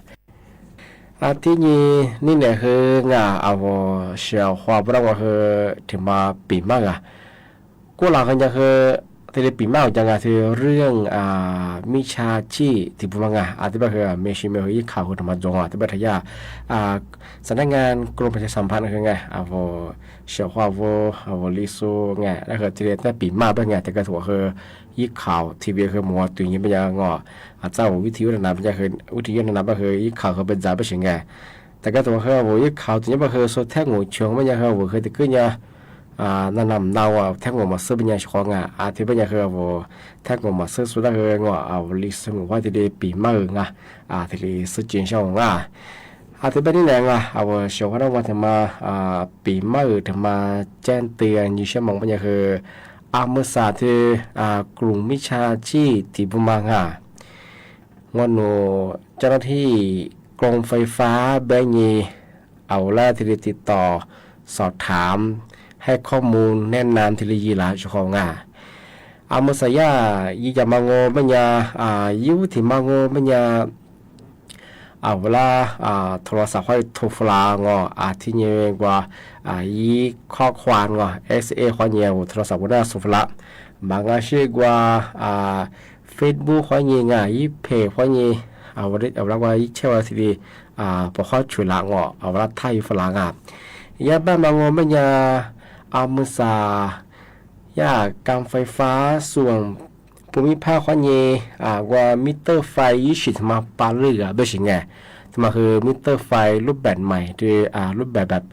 Thiab nyim neb niam hwv nga, au, ua si hua pab dab ua hwv thim mas pim mas nga, kuj lam hwv nyab hwv Thiaj li pim maj ua cas nga, thiaj li rwj mib tshaj tshij tim pub mas nga, a thiab pab hu me si me hu ib khau hu rau mas ntsoov a thiab pab tha yaj, xam nab nga kro pha tha xam phaj hu nga, a vos, xyov hua vos, a vos li xu nga, a hu thiaj li tab pim maj pab nga, tab ka thuam hu ib khau T V hu mus ua tw nyi pab nga, txaj ua vib thi ub na, vib thi ub na pab hu ib khau hu pab ntxa pab si nga. Tab ka thuam hu a vos ib khau tw nyi pab hu xu thab nqus choo pab nga hu a vos hu tw kwj nya na na na thiab nqus mas xwb pab nga xyov hua nga, a thiab pab nga hu a vos thab nqus mas xwb xu tab hu nga, a vos li xu nqus hua thiaj li pim maj nga, thiaj li xwb tsis sab nga. A thiab pab nib na nga, a vos xyov hua dab vog thiaj mas pim maj thiaj mas ceeb twg nyi siab moos pab nga hu, a mws xam thiab kro mib tshaj tshij tim pub mas nga. Nua nus cov nab thib kro fais fab peb nyi, a vos lab thiaj li tiv tom xom tham, hais khob mus neb nam thiaj li yig lav xyov hua nga. A mws xam yaj yig cas mas nqus pab nga, yib vib thi mas nqus pab nga, a vos lab thaum los xam hua thaum flas nga, a thiab nyi ua yib khob khua nga, S A hua nyi a vos thaum los xam ua na xu flas, mas nga sib ua Facebook hua nyi nga, yib phem hua nyi, a vos lab ua yib cheb ua thiaj li pom khob tshwm lam nga, a vos lab thaj yib flas nga. Yaj pab mas nqus pab nga, a mws xam yaj kam fais fab xu pum mib phaj hua nyi, ua mib tawj fais yib sim thiaj mas pa lwj pab si nga, thiaj mas hu mib tawj fais lub bat mais, lub bat bat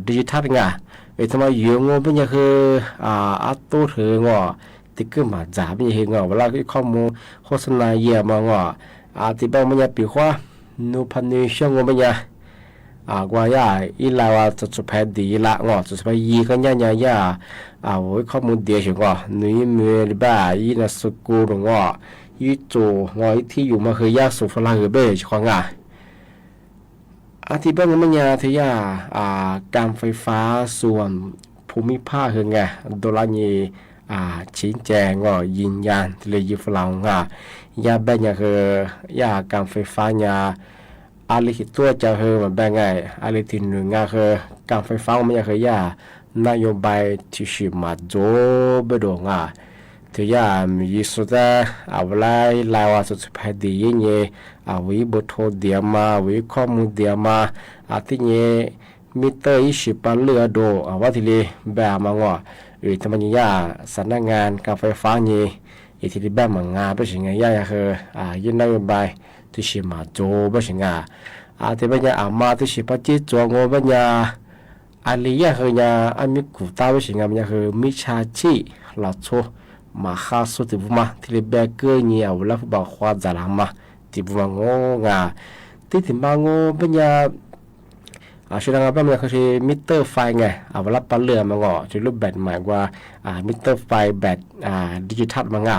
digital nga, es thiaj mas yuav nqus pab nga hu ab tub hwv nga, tis kwj mam ntxam pab nga hu nga, a vos lab ib khob mus hauv xab nas yam mas nga, a tis pab pab nga pim huab, nus phaj nws xyoo nqus pab nga, ua yaj ib lais ua txus txus phaj dim yig lam nga, txus txus phaj yig koj nyaj nya yaj, a vos ib khob mus diav xyoo nga, nws ib me li pab ib na xu ku nus nga, ib txus nga ib thib yus mas hu yaj xu fas laj hu peb xyov hua nga. A tis pab nqus pab nga thiaj yaj kam fais fab xu pum mib phaj hu nga, dua lab nyi chiv nce nga yig nya thiaj li yig fas laj nga. Yaj pab nga hu yaj kam fais fab nga, a li him tuaj cas hu mas pab nga, a li tis nws nga hu kam fais fab mas yaj hu yaj nab yau npai tshwm sim mas ntxuav pab dua nga. Thiaj yaj yig xu tab a vos lab ib lais ua txus txus phaj dim yib nyi, a vos ib npu thau diav mas, a vos ib khob mus diav mas, a thiab nyi mib tawj ib sim pa lwj dua a vab thiaj li npa mas nga, es thiaj mas nyi yaj xam nab nga kam fais fab nyi, es thiaj li npa mas nga pab si nga yaj hu yaj nab yau npai tshwm sim mas ntxuav pab si nga. A tis pab nga a mas tshwm sim phaj cib txuas nqus pab nga, a li yaj hu nga, a mib kum tab pab si nga mas yaj hu mib tshaj tshij los txhua mas ha xu tim pub mas thiaj li npa kwj nyi a vos lab fub pas hua ntxam las mas tim pub mas nqus nga. Tib tim mas nqus pab nga, sawv daws nga pab mas yaj hu mib tawj fais nga, a vos lab pa lwj mas nga, tis lub bat mais ua mib tawj fais bat digital mas nga.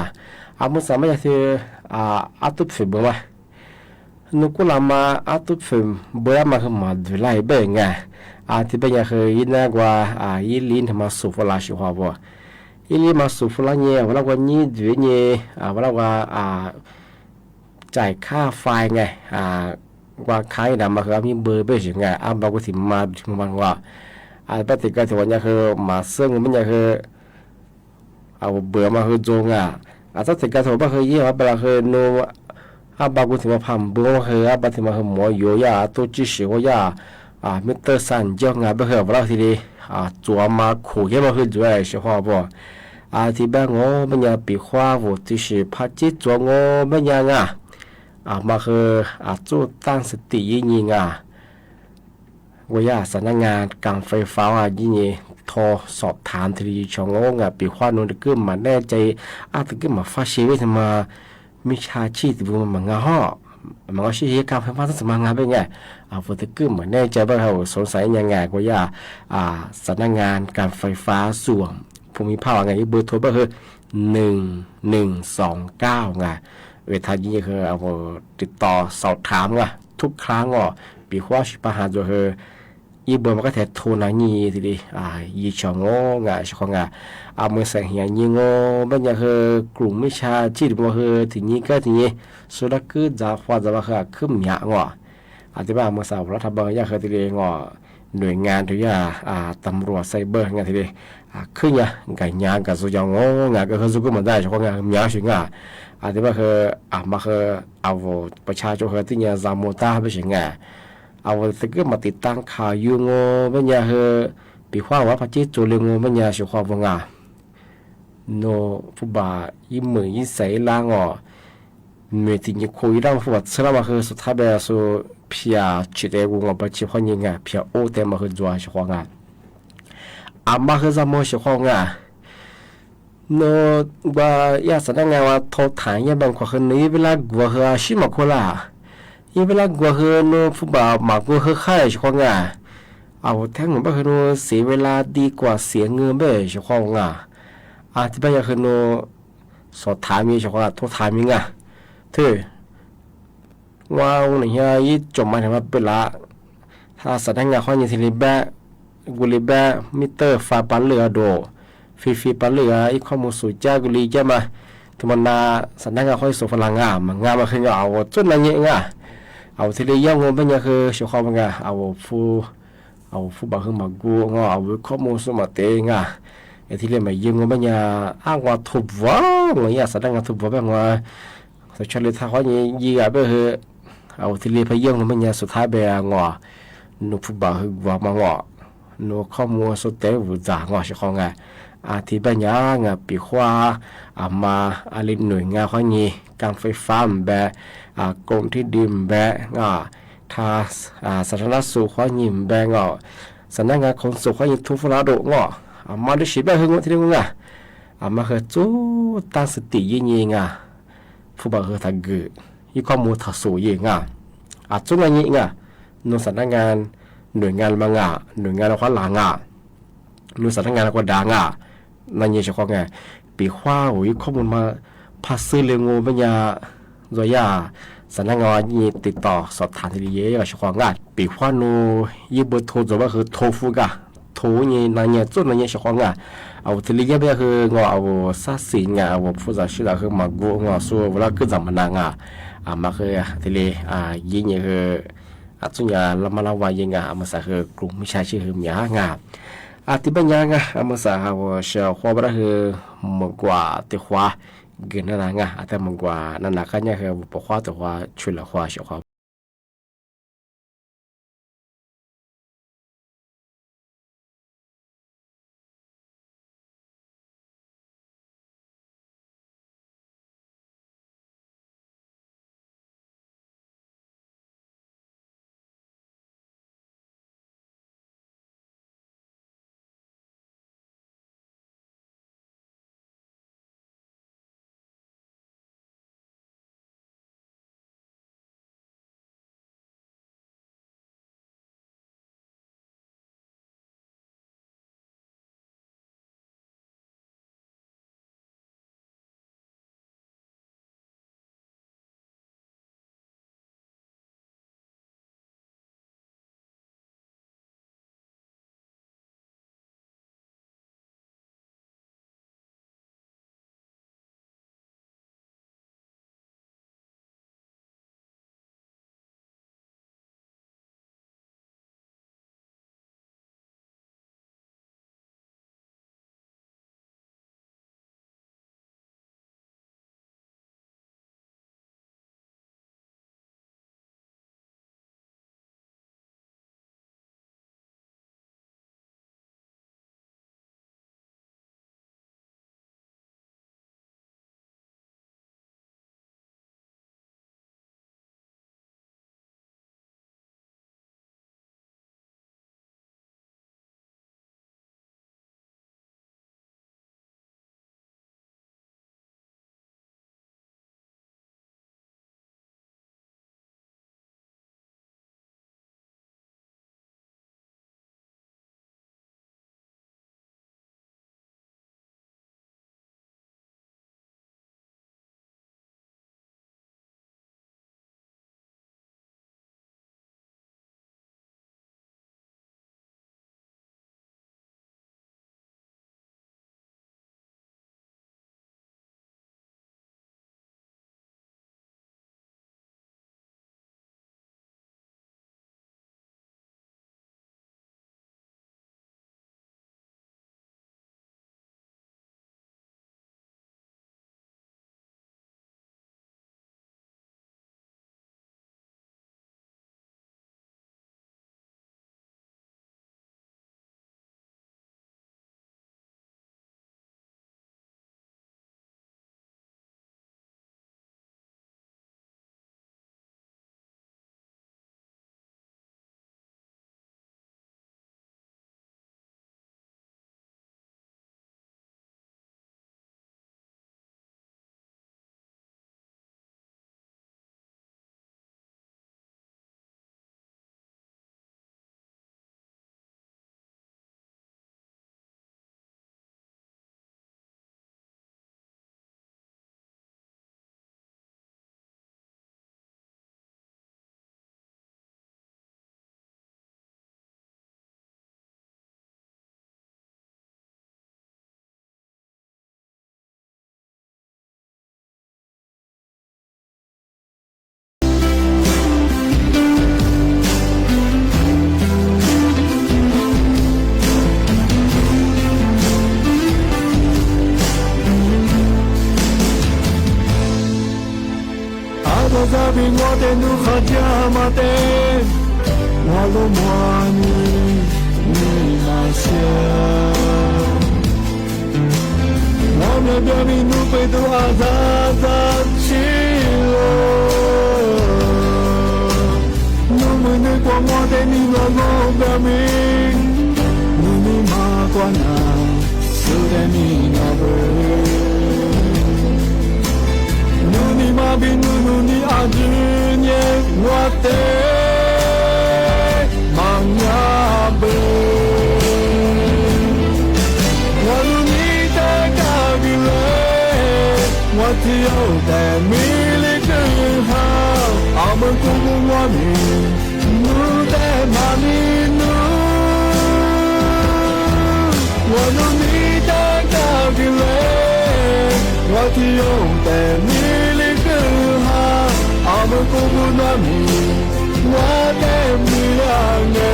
A mub xam mas yaj hu ab tub phim npws mas, nws kuj las mas ab tub phim npws lab mas hu mas ntws laj pab nga. A tis pab nga hu ib nab ua ib li nrag mas xu fas laj xyov hua vos, ib li mas xu fas laj nyi a vos lab ua nyib ntws nyi, a vos lab ua caim khab fais nga, ua khab ib nrag mas hu ab mib npws pab si nga, ab npa kuj tim mas mas nga. A pab tim kawg tim ua nyaj hu mas xwb nqus pab nyaj hu a vos npws mas hu ntxuav nga. A txhob tim kawg tim ua pab hu yib a pab las hu nus, ab npa kuj tim mas phaj npws hu, ab npa tim mas hu mov yuav yaj tub tsib sim ua yaj mib tawj xa ncauj nga pab hu a vos lab thiaj li txuas mas khum thiab mas hu ntxuav xyov hua vos. A tis pab nqus pab nyaj pim huab vos tshwm sim phaj cib txuas nqus pab nyaj nga, a mas hu txuj taab xwm tim yib nyi nga. Ua yaj xam nab nga kam fais fab yib nyi, thov xom tham thiaj li yig tsho nqus nga pim huab nus tis kwj mam nej cai, ab tis kwj mam faj si peb thiaj mas mib tshaj tshij tim pub mas nga hos, mas nga sib hib kam fais fab txhob txwm mas nga pab nga. A vos tis kwj mam nej cai pab hu xov xav ib nyaj nga ua yaj xam nab nga kam fais fab xu pum mib phaj nga ib npws thau pab hu nws nws xoom kab nga. Vim thaum yij hu a vos tis tos xaum tham nga thub khav nga, pim huab sib pab has ntxuav hu ib npws mas koj thiaj thu na nyi thiaj li yig tsho nqus nga xyov hua nga. A mws xam hiav nyi nqus pab nyaj hu krum mib tshaj tshij tim pub hu tim nyi kab tim nyi, xu dab kwj ntxav hua ntxav mas hu khwb miam nga. A tis pab a mws xam vos lab tha npa yaj hu thiaj li nga nws nga rau yog tam ruam xai npawj nga thiaj li khwb nyab nkag nyab nkag xu yos nga, nkag xu kuj mam ntag xyov qhov nga, nyab xwb nga. Tias mas hwj, a mas hwj, a vus pas tshaj tsua hwj tij nyab zam mus tag peb sim nga. A vus tij kub mas tiv tag kham yus ngo peb nyab hwj, pim huab vab paj ceb txuas li ngo peb nyab xyov qhov vus nga. Nus phu npam ib mwm ib xees ib lab ngo, me tim nyuam khuj ib lab phu npam txhawb lab mas hwj xus thab peb xus phiaj tsim tes vus ngo paj tsis qhov nyi nga, phiaj ub tes mas hwj ntxuav xyov qhov nga. A mas hwj zam mus xyov qhov nga. Nws nqa ib xav nab nga ua thau tham yaj npaj khuam hwj nws ib peb lab guav hwj sib mam khuj laj. Ib peb lab guav hwj nws phu npam mas kuj hwj qhaib xyov qhov nga. A vus thab mus npaj hwj nws xiv peb lab di kuam xiav nws npaj xyov qhov nga. A tij npaj yaj hwj nws xov tham me xyov qhov thau tham me nga. Thwj, ua ua nws yog ib tsoom mas nws mas pw lab, xav nab nga qhov nyi thiaj li npaj, kuj li npaj me tawj fa pa lwj dum, fi fi pa lwj ib khob mus xus cab kuj li cab mas, tus mas nas xav nab nga qhov xus fa las nga mas nga mas hwj nga a vus txuj na nyem nga. A vus thiaj li yog ngo peb nyab hwj xyov qhov nga, a vus phu, a vus phu npam hwj mas kuj ngo a vus khob mus xus mam tes nga. Es thiaj li mas yog ngo peb nyab a nqa thau vuav ngo ib xav nab nga thau vuav peb ngo, txhua tshaj li thaj qhov nyi yig peb hwj, a vus thiaj li pab yog ngo peb nyab xus thab peb ngo, nws phu npam hwj vuav mas ngo, nws khob mus xus tes vus ntxag ngo xyov qhov nga. A tij npaj nyab nga pim huab, a mas a li nws nga qhov nyi, kas fais fab npaj, koom thib di npaj ngo, tha, xav nab xus qhov nyi npaj ngo, xav nab nga khoom xus qhov nyi thau fa las dum ngo. A mas li sim npaj hwj ngo thiaj li nga. A mas hwj txuj tab xwm tim yij nyi nga, phu npam hwj tham gws, ib khob mus tham xus yij nga. A txuj na nyem nga, nws xav nab nga, nws nga los mas nga, nws nga los qhuav las nga, nws xav nab nga los qhuav dav nga. Na nyem xyov qhov nga, pim huab vus ib khob mus mas phaj xwb li ngo peb nyab, ntxuav yaj, xav nab nga nyi tiv tos xov tham thiaj li yog xyov qhov nga. Pim huab nws yeej npaj thau ntxuav pab hwj thau fub nga, thau nyi na nyem txuj na nyem xyov qhov nga. A vus thiaj li yog peb nyab hwj ngo a vus xab xis nga a vus phu zam sib zam hwj mas kuj ngo xus vus lab kwj zam mas nas nga. A mas hwj thiaj li yij nyi hwj, a txuj nyam lab mab lab vas yij nga a mas xav hwj klus mib tshaj sib hwj miam hab nga. A tij npaj nyab nga a mas xav has vus xyov qhuav pab dab hwj mus nkuas tis huav gws na na nga, a tij mus nkuas na na qab nyab hwj vus pom huab tis huav tshwm lawm huav xyov qhov Vim ua tej nub qhov tiag mas tej, ua lub muag ni, ni mas sia. Ua niam npias vim nub pem tus a zaj zaj tsis los. Nub mus nws kuas muaj tej ni los lub npias vim nub ni mas kuas na, xwb tej ni no pem. Nub ni mas vim nub nub ni a ntsis nyem ua tej mas nyab npes. Ua nub ni tej kab kwv le, ua txiv yau tes mi li kwj ha, a mus kuj mus ua ni, nub tej mas ni nub. Ua nub ni tej kab kwv le, ua txiv yau tes mi li kwj ha, a mus kuj mus ua ni, ua tej mi li nge.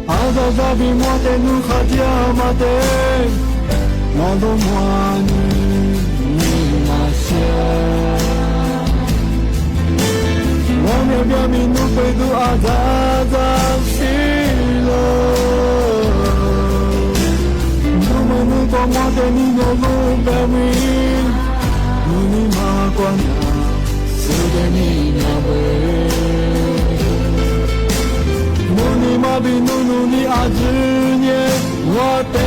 A zaj zaj vim muaj tej nub qhov tiag mas tej, no ntuj muag ni, ni mas sia. Ua niam npias vim nub pem tus a zaj zaj tsis los. Nub mus nub kuas muaj tej ni los lub npias vim nub ni mas kuas na, xwb tej ni no pem. Nub ni mas vim nub nub ni a ntsis nyem ua tej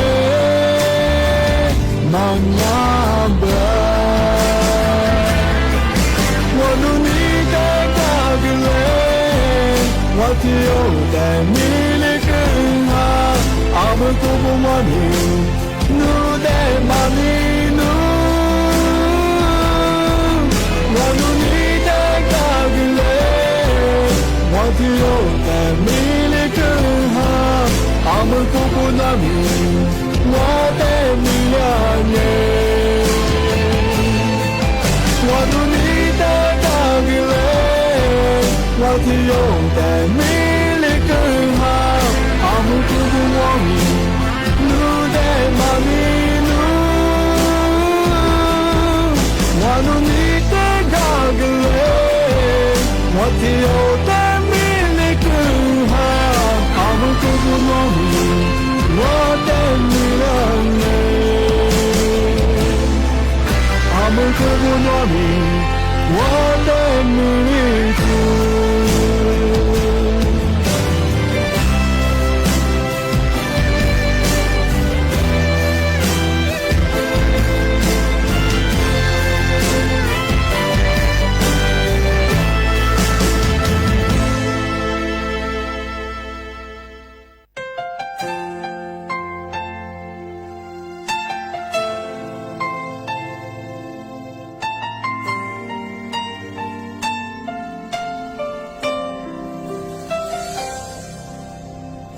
mas nyab npes. Ua nub ni tej kab kwv le, ua txiv yau tes mi li kwj ha, a mus kuj mus ua ni, nub tej mas ni nub. Ua nub ni tej kab kwv le, ua txiv yau tes mi li kwj ha, a mus kuj mus ua ni, ua tej mi li nge. Ua nub ni tej kab kwv le, ua txiv yau tes mi li kwj ha, a mus kuj mus ua ni, nub tej mas ni nub. Ua nub ni tej kab kwv le, ua txiv yau tes mi li kwj ha, a mus kuj mus ua ni, ua tej mi li nge. A mus kuj mus ua ni, ua tej mi li txwv.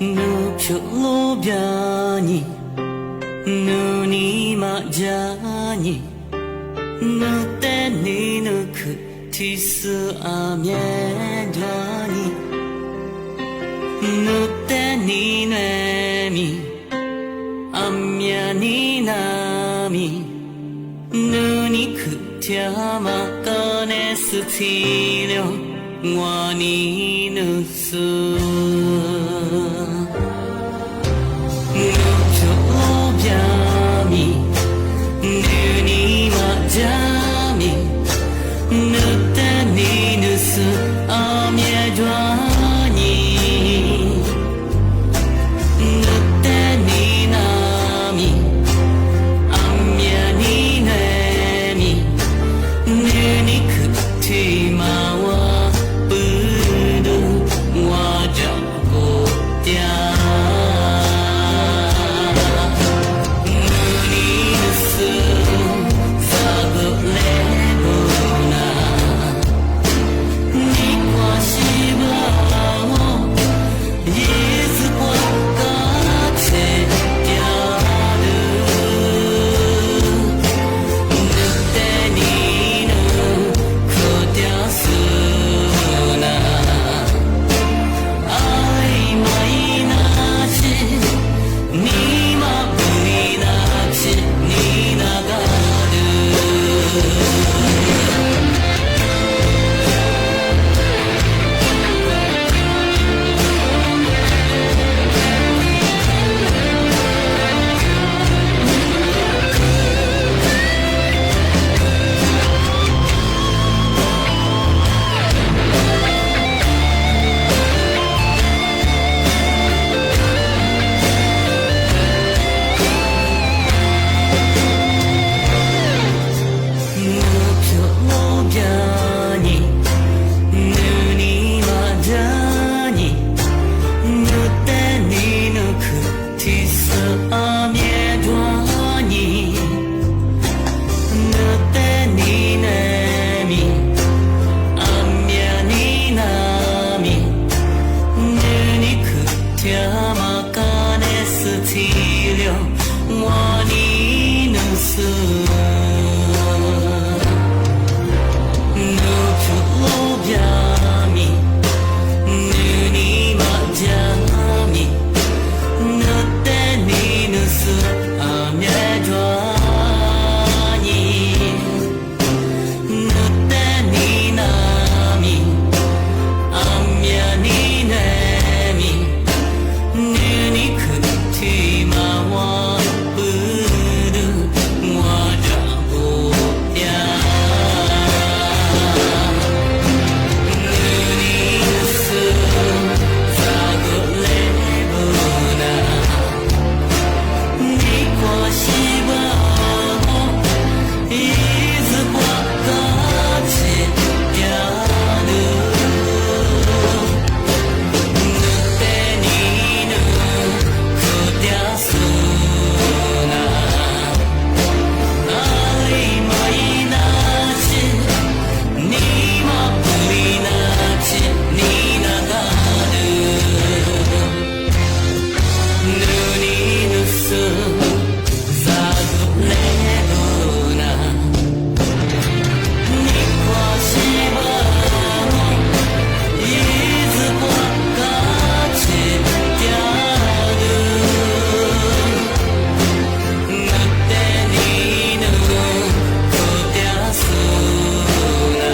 Nub phuam lub npias nyem, nub ni mam ncav nyem, nub tej ni nub khwv thwj xwb a mias ncuav nyem, nub tej ni nue mis, a mias ni na mis, nub ni khwv thiab mas koj nej xwb txhij li, ua ni nub xwb. Nub phuam lub npias mis, nub ni mam ncav mis, nub tej ni nub xwb a mias ncuav nyem, nub tej ni na mis, a mias ni nue mis, nub ni khwv thwj mas ua pw ntuj ua cov kua Ab miab duab nyim, nws tej nim neej mim, ab miab nim neej mim, nws nim khwv thiab mas kab nej xwb txhij liaj, muaj nim nws xwb. Nws tsuj lub npiaj mim, nws nim mam npiaj mim, nws tej nim nws xwb, ab miab duab nyim. Nws tej nim neej mim, ab miab nim neej mim, nws nim khwv thiab mas ua pw dwb, ua rau kuv thiab. Nws nim nws xwb, za kuv le bu na. Nim kuam sib pab, ib txwm kuam kab tsis tiag dub. Nws tej nim nws kuv tiag xwb na. Ab li mas ib nab tsi, nim mas pw li nab tsi, nim nab kab nws. Nws nim nws xwb, za kuv le bu na. Nim kuam sib pab, ib txwm kuam kab tsis tiag dub. Nws tej nim nws kuv tiag xwb na.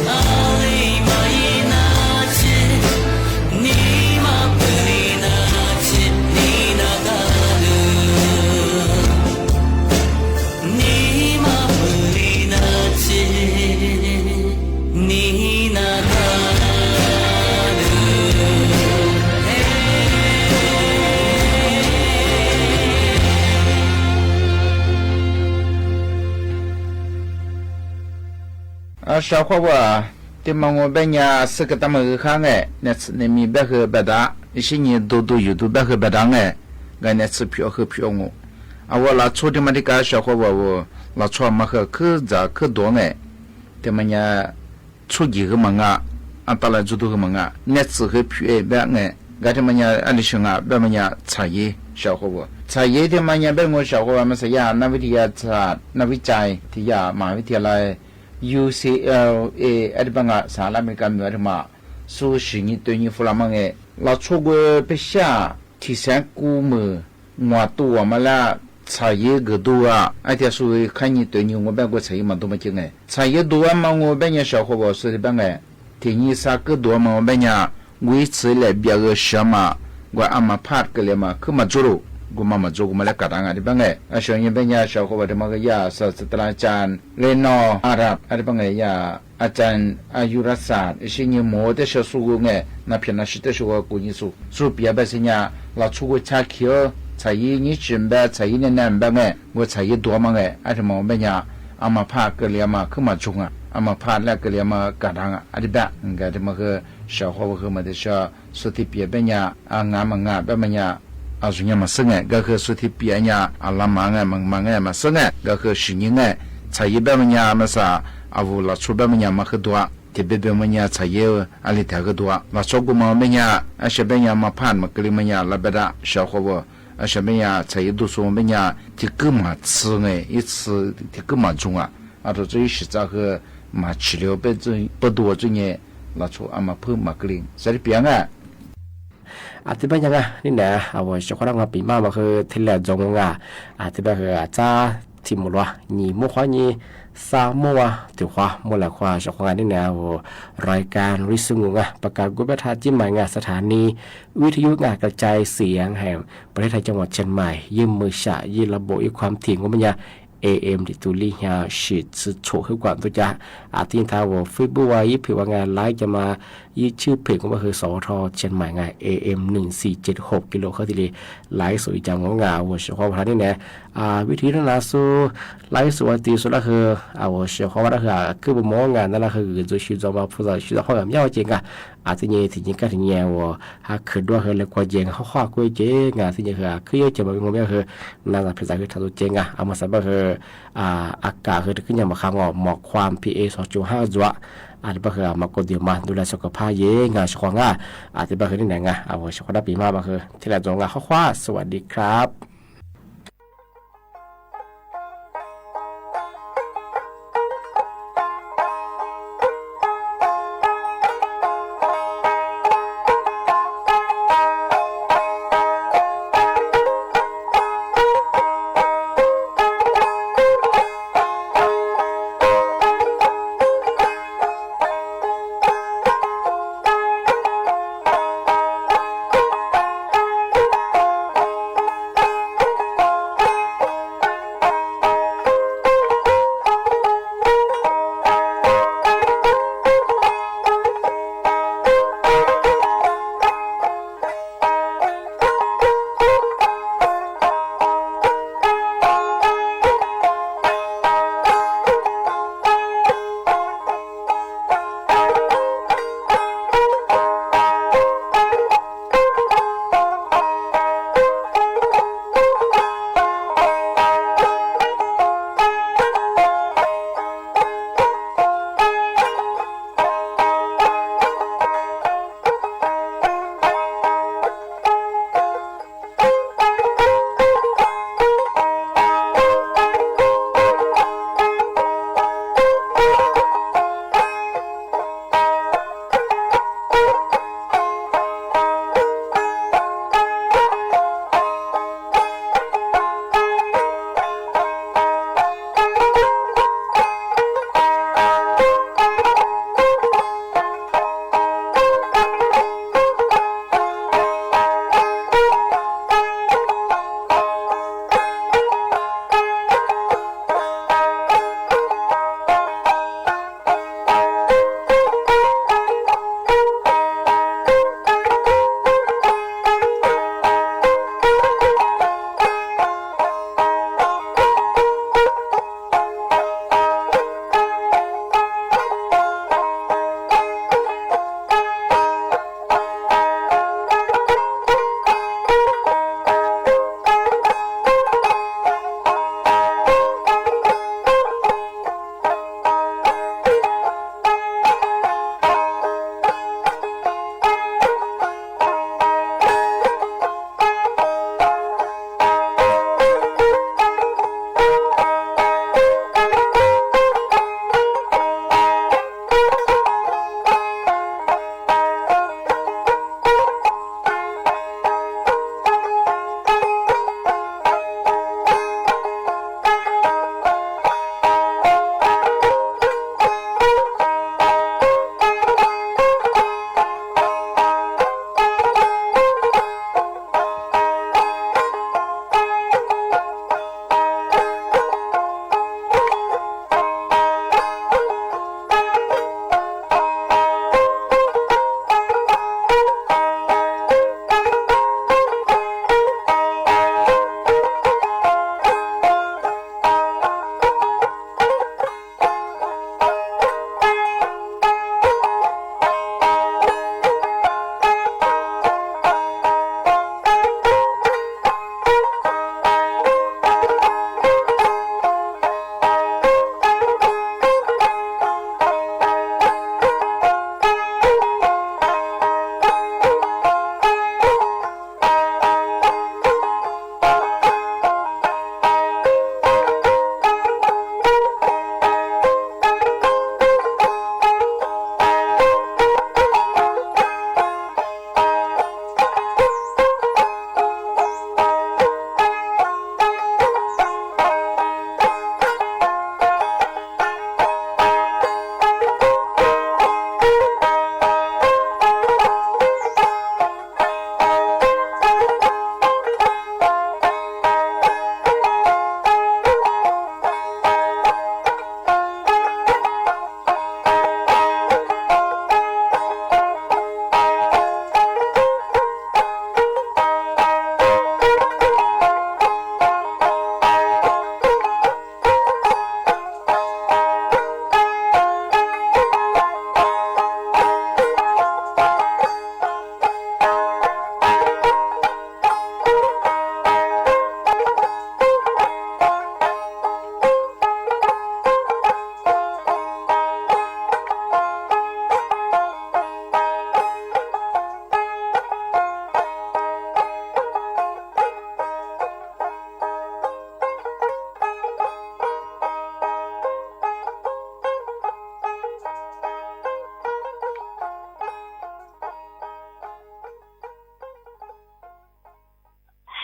Ab li mas ib nab tsi, nim mas pw li nab tsi, nim nab kab nws. Nim mas pw li nab tsi, nim nab kab nws. Sav Huab Vas, tes mas ngu Npaj Nyas xwb ka tag mas hu hab nge, Naj Txwm Naj Mis npaj hu npaj dav, Sib Nyiv Dug Dug Yug Dug npaj hu npaj dav nge, nkawd Naj Txwm Phim hu Phim Ngu. Ua Lav Txhua tes mas tes kav Sav Huab Vas, Lav Txhua mas hu khwb ntxav khwb duav nge, tes mas Nyas Txhua Yim hu mas nga, Ab Tag Lais Ntxwg Tug hu mas nga, Naj Txwm hu Phim npaj nge, nkawd tes mas Nyas Ab Li Sw nga npaj mas Nyas Txhais Yev Sav Huab Vas. Txhais Yev tes mas Nyas npaj ngu Sav Huab Vas mas xav yam Nav Vij Thas Yas Txhas Nav Vij Cai Thas Yas Mas Vij Thas Lais U C L A ab tes mas nga Sav Las Amelikas mas tes mas xub Sib Nyiv Dug Nyiv Fub Las mas nge, Lav Txhua nku peb xya thim xeev kuj mws nguas tuaj mas la Txhais Yev nkawd dua, ab tias xub Khab Nyiv Dug Nyiv ngu npaj ngu Txhais Yev mas dua mas cem nge. Txhais Yev dua mas ngu npaj Nyas Sav Huab Vas xwb tes npaj nge. Thim Nyiv Xav Kwj dua mas ngu npaj Nyas, nku ib txhis lem npias ua siav mas, nku A Mas Phaj Kav Lias mas khwb mas ntxuag lug, nku mas mas ntxuag nku mas la kam dav nga tes npaj nge. Ab Sib Nyiv npaj Nyas Sav Huab Vas tes mas hu yam Xav Xas Tas Las Cas Le Nov A Rab ab tes npaj nge yam A Cas A Yus Ras Xas Sib Nyiv Mov tej sab xub nge, Nas Phiam Nas Sis tej sab ua kuv nyiv xub xub piav npaj xwb Nyas Lav Txhua nku Txhais Khiv, Txhais Yev nyiv tsis npaj Txhais Yev niaj naj npaj nge, nku Txhais Yev dua mas nge, ab tes mas ngu npaj Nyas, A Mas Phaj Kav Lias mas khwb mas ntxuag nga, A Mas Phaj Laj Kav Lias mas kam dav nga ab tes npaj nge tes mas hu Sav Huab Vas hu mas tes sab xub thib piav npaj Nyas, A Nga mas nga npaj mas Nyas, A Zug Nyas mas xwb nge, nkawd hu xub thib piav Nyas, A Las Mas nge mas mas nge mas xwb nge, nkawd hu Sib Nyiv nge, Txhais Yev npaj mas Nyas mas xav, A Vus Lav Txhua npaj mas Nyas mas hu dua, ces npaj npaj mas Nyas Txhais Yev ab li tas hu dua, Lav Txhua nku mas npaj Nyas, ab sib npaj Nyas A Mas Phaj mas Kav Lias mas Nyas la npaj dav Sav Huab Vas, ab sib npaj Nyas Txhais Yev dua xwb npaj Nyas ces khwb mas txhwm nge, ib txhis ces khwb mas ntxuag nga, ab rau txuj ib sim txaj hu mas tsis li peb dua txuj nyem, Lav Txhua A Mas Phaj mas Kav Lias xav li piav nga. Ab tes npaj Nyas nga, nim na, ab Sav Huab Vas nga pim maj mas hu thib lem ntxoov nga, ab tes npaj hu txab thim mus luas nyim muaj huab nyim, xab muaj tus huab muaj lawm huab Sav Huab Vas nga nim na, ab rov kas li xwb ngu nga, pab kas nku npaj tha cib mais nga, xab tha ni, vij thas yus nga, kas cai xiav heem, pab thib thaj coj mas Chiang Mai, yeej mws sam yeej los npaum ib khuam thim ngu npaj Nyas, A M dim tus li hnyav sim txhwm txhum hwb kuam ntuj cas, ab tes thaum Facebook as ib phim as nga laiv cov mas YouTube page kuv npaj hwm saum rho channel nga AM nees six jet hom kilo khawb thiaj li laiv xus li cas ua nga ua siv qhuav ua dab neeg ne. Vib thib no na xu laiv xus ua ti xu laj hwm ua siv qhuav ua dab hwm khwb mus ua nga na laj hwm ntxuv sib ntxov mas phu txom sib ntxov qhuab nyiaj ua ces nga a tib nyeg thim nyeg kab thim nyeg uas hab khwv duab hwm lawv kuaj ces nga hoj qhuaj kuj ces nga tib nyeg hwm khwb yuav ces mas ua hwm na phem txav hwm tham tus ces nga a mas xav npaj hwm a kam hwm rau khwb nyag mas qha mos mos khuam phi es xov tsu hab ntxuav a npaj hwm mas kuj tias mas ntu laj xov kom phaj yeej nga siv qhuav nga a tib npaj hwm li na nga a ua siv qhuav dab pis mas npaj hwm thiaj li ntxuav nga hoj qhuaj xu ua di krab.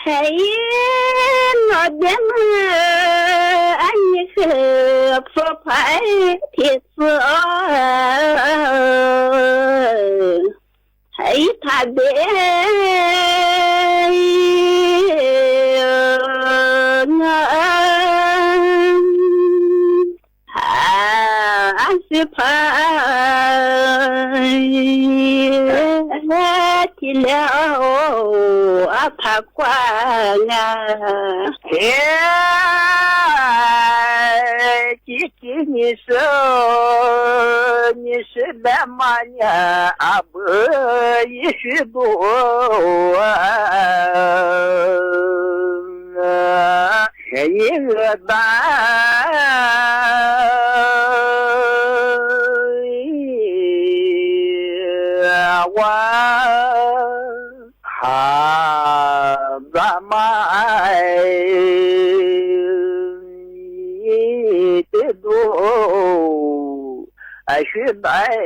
Hais no dab mas, ab nyi sib pub phais thiab txog, hais tham deb sib phaib thiab li, ab phav kuaj na. Thiab ci ci nyi sib, nyi sib dab mas nyab ab pw yig sib ntuj, yig ua dab ua ha ntxa mas tej ntuj sib dai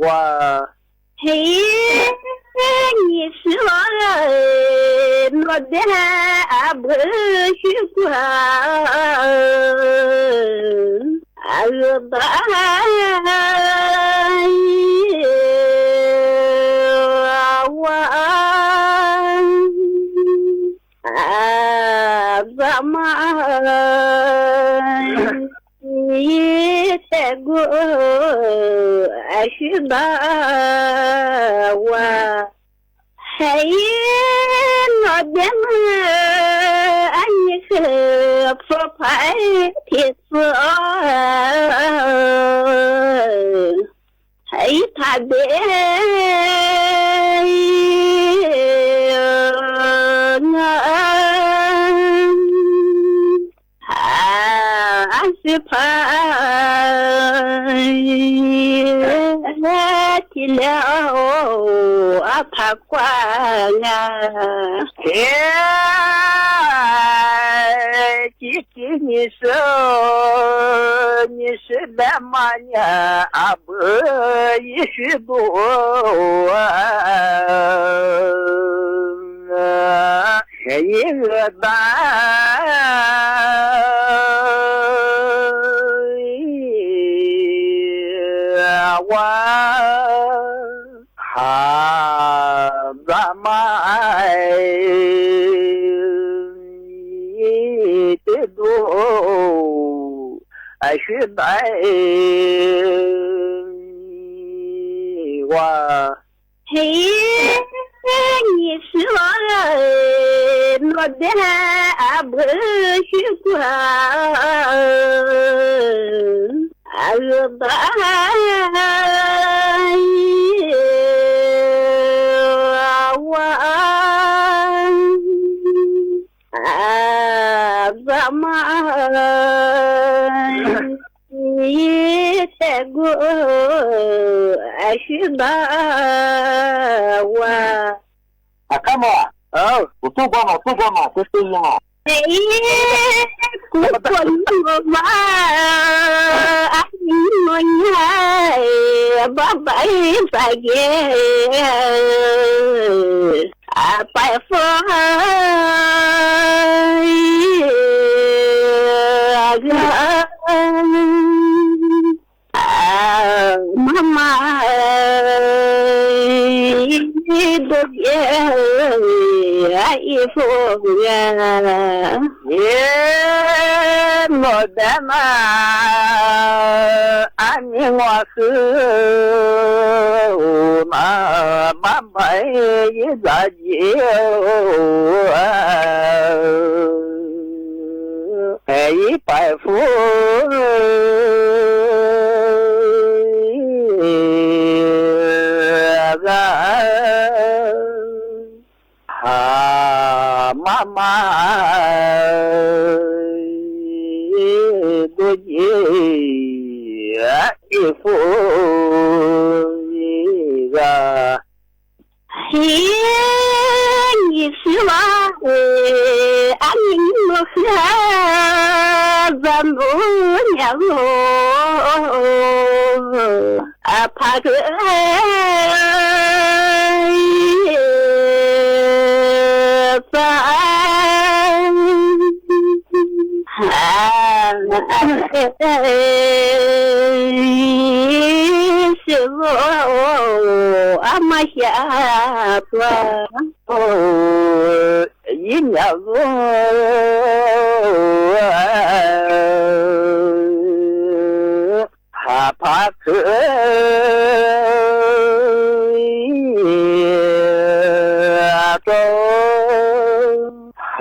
ua. Hais nyi sib los, no dab ab pw sib kuaj, ab pw dab ua ntxa mas yig tej ntuj sib dai ua. Hais no dab mas, ab nyi sib pub phais thiab txog, hais tham deb sib phaib thiab li, ab phav kuaj na. Thiab ci ci nyi sib, nyi sib dab mas nyab ab pw yig sib ntuj, yig ua dab ua ha ntxa mas tej ntuj sib dai ua. Hais nyi sib los, no dab ab pw sib kuaj, ab pw dab ua ntxa mas yig tej ntuj sib dai ua. Ab qab mas, kuv tub npau no, tub npau no, kuv tub npau no. Kuv tuaj mus vaj, ab nyi mus nyab, pab pais txais kev, pais fo maj mam dua ces ib fo. Ces no dab mas, ab nyi mus xwb mas, pab pais yig txais kev, yig pais fo ha maj mam dua ces ib fo. Hais nyi sib los, ab nyi mus xwb, txog ntuj nyab los, ab phav kuaj Xwb a mas xya tuaj, ib niam lub ha phav khwv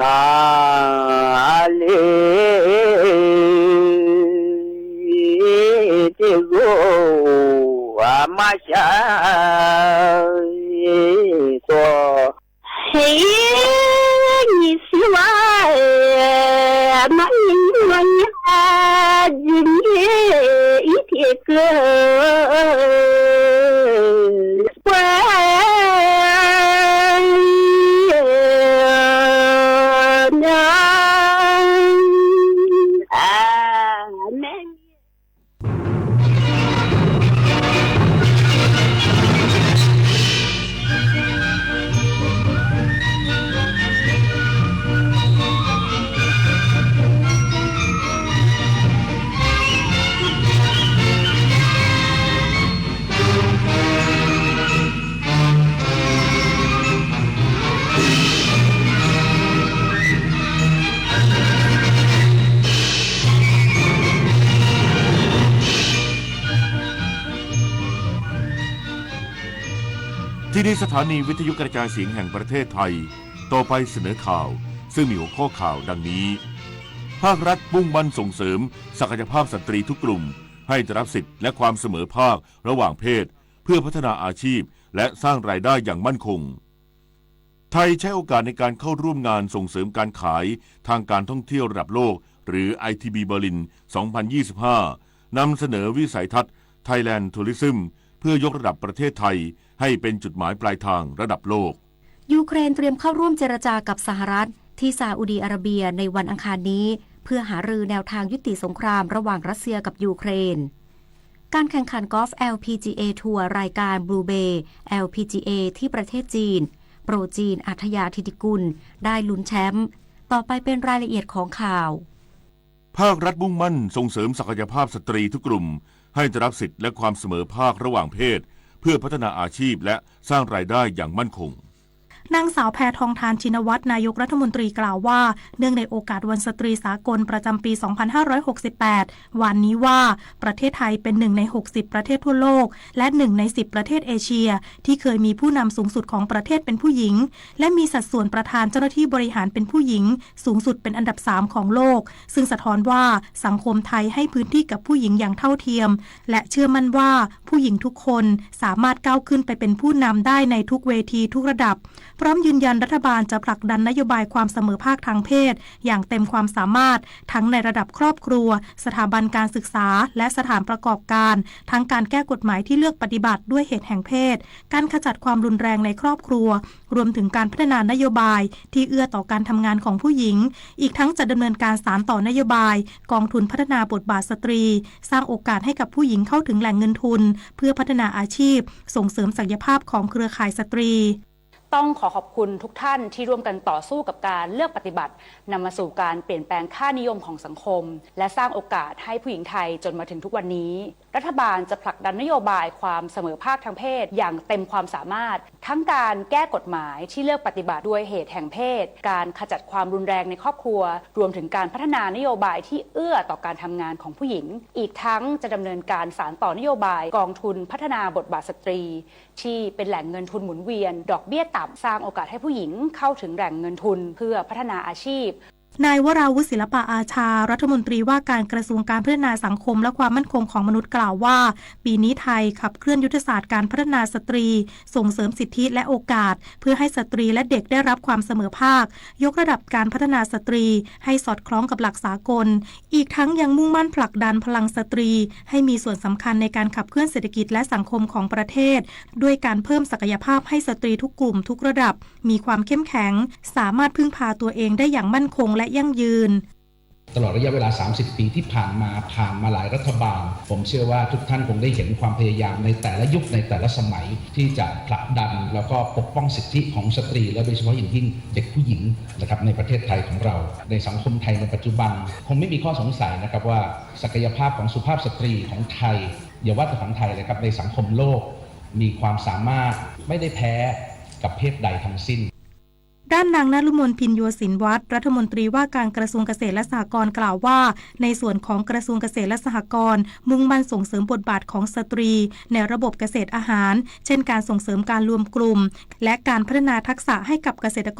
rau ha li tej zaum mas xya tuaj. Ib nyuag xwb a, mas ib nyuag nyab, ib thiaj kawg ua na.ที่นี่สถานีวิทยุกระจายเสียงแห่งประเทศไทย ต่อไปเสนอข่าว ซึ่งมีหัวข้อข่าวดังนี้ ภาครัฐมุ่งมั่นส่งเสริมศักยภาพสตรีทุกกลุ่ม ให้ได้รับสิทธิและความเสมอภาคระหว่างเพศ เพื่อพัฒนาอาชีพ และสร้างรายได้อย่างมั่นคง ไทยใช้โอกาสในการเข้าร่วมงานส่งเสริมการขายทางการท่องเที่ยวระดับโลก หรือ ไอทีบี Berlin สองพันยี่สิบห้า นำเสนอวิสัยทัศน์ Thailand Tourism เพื่อยกระดับประเทศไทยให้เป็นจุดหมายปลายทางระดับโลก ยูเครนเตรียมเข้าร่วมเจรจากับสหรัฐที่ซาอุดีอาระเบียในวันอังคารนี้ เพื่อหารือแนวทางยุติสงครามระหว่างรัสเซียกับยูเครน การแข่งขันกอล์ฟ แอลพีจีเอ ทัวร์ รายการ Blue Bay แอลพีจีเอ ที่ประเทศจีน โปรจีน อัธยา ธิติกุล ได้ลุ้นแชมป์ ต่อไปเป็นรายละเอียดของข่าว ภาครัฐมุ่งมั่นส่งเสริมศักยภาพสตรีทุกกลุ่ม ให้ได้รับสิทธิและความเสมอภาคระหว่างเพศ เพื่อพัฒนาอาชีพและสร้างรายได้อย่างมั่นคง นางสาวแพทองธาร ชินวัตร นายกรัฐมนตรีกล่าวว่า เนื่องในโอกาสวันสตรีสากลประจำปี สองพันห้าร้อยหกสิบแปด วันนี้ว่า ประเทศไทยเป็นหนึ่งใน หกสิบ ประเทศทั่วโลก และหนึ่งใน สิบ ประเทศเอเชีย ที่เคยมีผู้นำสูงสุดของประเทศเป็นผู้หญิง และมีสัดส่วนประธานเจ้าหน้าที่บริหารเป็นผู้หญิง สูงสุดเป็นอันดับ สาม ของโลก ซึ่งสะท้อนว่าสังคมไทยให้พื้นที่กับผู้หญิงอย่างเท่าเทียม และเชื่อมั่นว่าผู้หญิงทุกคนสามารถก้าวขึ้นไปเป็นผู้นำได้ในทุกเวทีทุกระดับ พร้อมยืนยันรัฐบาลจะผลักดันนโยบายความเสมอภาคทางเพศอย่างเต็มความสามารถ ทั้งในระดับครอบครัว สถาบันการศึกษา และสถานประกอบการ ทั้งการแก้กฎหมายที่เลือกปฏิบัติด้วยเหตุแห่งเพศ การขจัดความรุนแรงในครอบครัว รวมถึงการพัฒนานโยบายที่เอื้อต่อการทำงานของผู้หญิง อีกทั้งจะดำเนินการสานต่อนโยบายกองทุนพัฒนาบทบาทสตรี สร้างโอกาสให้กับผู้หญิงเข้าถึงแหล่งเงินทุน เพื่อพัฒนาอาชีพ ส่งเสริมศักยภาพของเครือข่ายสตรี ต้องขอขอบคุณทุกท่านที่ร่วมกันต่อสู้กับการเลือกปฏิบัติ นำมาสู่การเปลี่ยนแปลงค่านิยมของสังคม และสร้างโอกาสให้ผู้หญิงไทยจนมาถึงทุกวันนี้ รัฐบาลจะผลักดันนโยบายความเสมอภาคทางเพศอย่างเต็มความสามารถ ทั้งการแก้กฎหมายที่เลือกปฏิบัติด้วยเหตุแห่งเพศ การขจัดความรุนแรงในครอบครัว รวมถึงการพัฒนานโยบายที่เอื้อต่อการทำงานของผู้หญิง อีกทั้งจะดำเนินการสานต่อนโยบายกองทุนพัฒนาบทบาทสตรี ที่เป็นแหล่งเงินทุนหมุนเวียน ดอกเบี้ยต่ำ สร้างโอกาสให้ผู้หญิงเข้าถึงแหล่งเงินทุนเพื่อพัฒนาอาชีพ นายวราวุธ ศิลปะอาชา รัฐมนตรีว่าการกระทรวงการพัฒนาสังคมและความมั่นคงของมนุษย์กล่าวว่า ปีนี้ไทยขับเคลื่อนยุทธศาสตร์การพัฒนาสตรี ส่งเสริมสิทธิและโอกาส เพื่อให้สตรีและเด็กได้รับความเสมอภาค ยกระดับการพัฒนาสตรีให้สอดคล้องกับหลักสากล อีกทั้งยังมุ่งมั่นผลักดันพลังสตรีให้มีส่วนสำคัญในการขับเคลื่อนเศรษฐกิจและสังคมของประเทศ ด้วยการเพิ่มศักยภาพให้สตรีทุกกลุ่มทุกระดับ มีความเข้มแข็ง สามารถพึ่งพาตัวเองได้อย่างมั่นคงและยั่งยืน ตลอดระยะเวลา สามสิบ ปีที่ผ่านมา ผ่านมาหลายรัฐบาล ผมเชื่อว่าทุกท่านคงได้เห็นความพยายามในแต่ละยุคในแต่ละสมัย ที่จะผลักดันแล้วก็ปกป้องสิทธิของสตรี และโดยเฉพาะอย่างยิ่งเด็กผู้หญิงนะครับในประเทศไทยของเรา ในสังคมไทยในปัจจุบัน คงไม่มีข้อสงสัยนะครับว่าศักยภาพของสุภาพสตรีของไทย อย่าว่าแต่ของไทยเลยครับ ในสังคมโลก มีความสามารถไม่ได้แพ้กับเพศใดทั้งสิ้น ด้านนางนฤมล พิญโยศินวัฒน์ รัฐมนตรีว่าการกระทรวงเกษตรและสหกรณ์กล่าวว่า ในส่วนของกระทรวงเกษตรและสหกรณ์ มุ่งมั่นส่งเสริมบทบาทของสตรี ในระบบเกษตรอาหาร เช่นการส่งเสริมการรวมกลุ่ม และการพัฒนาทักษะให้กับเกษตรกร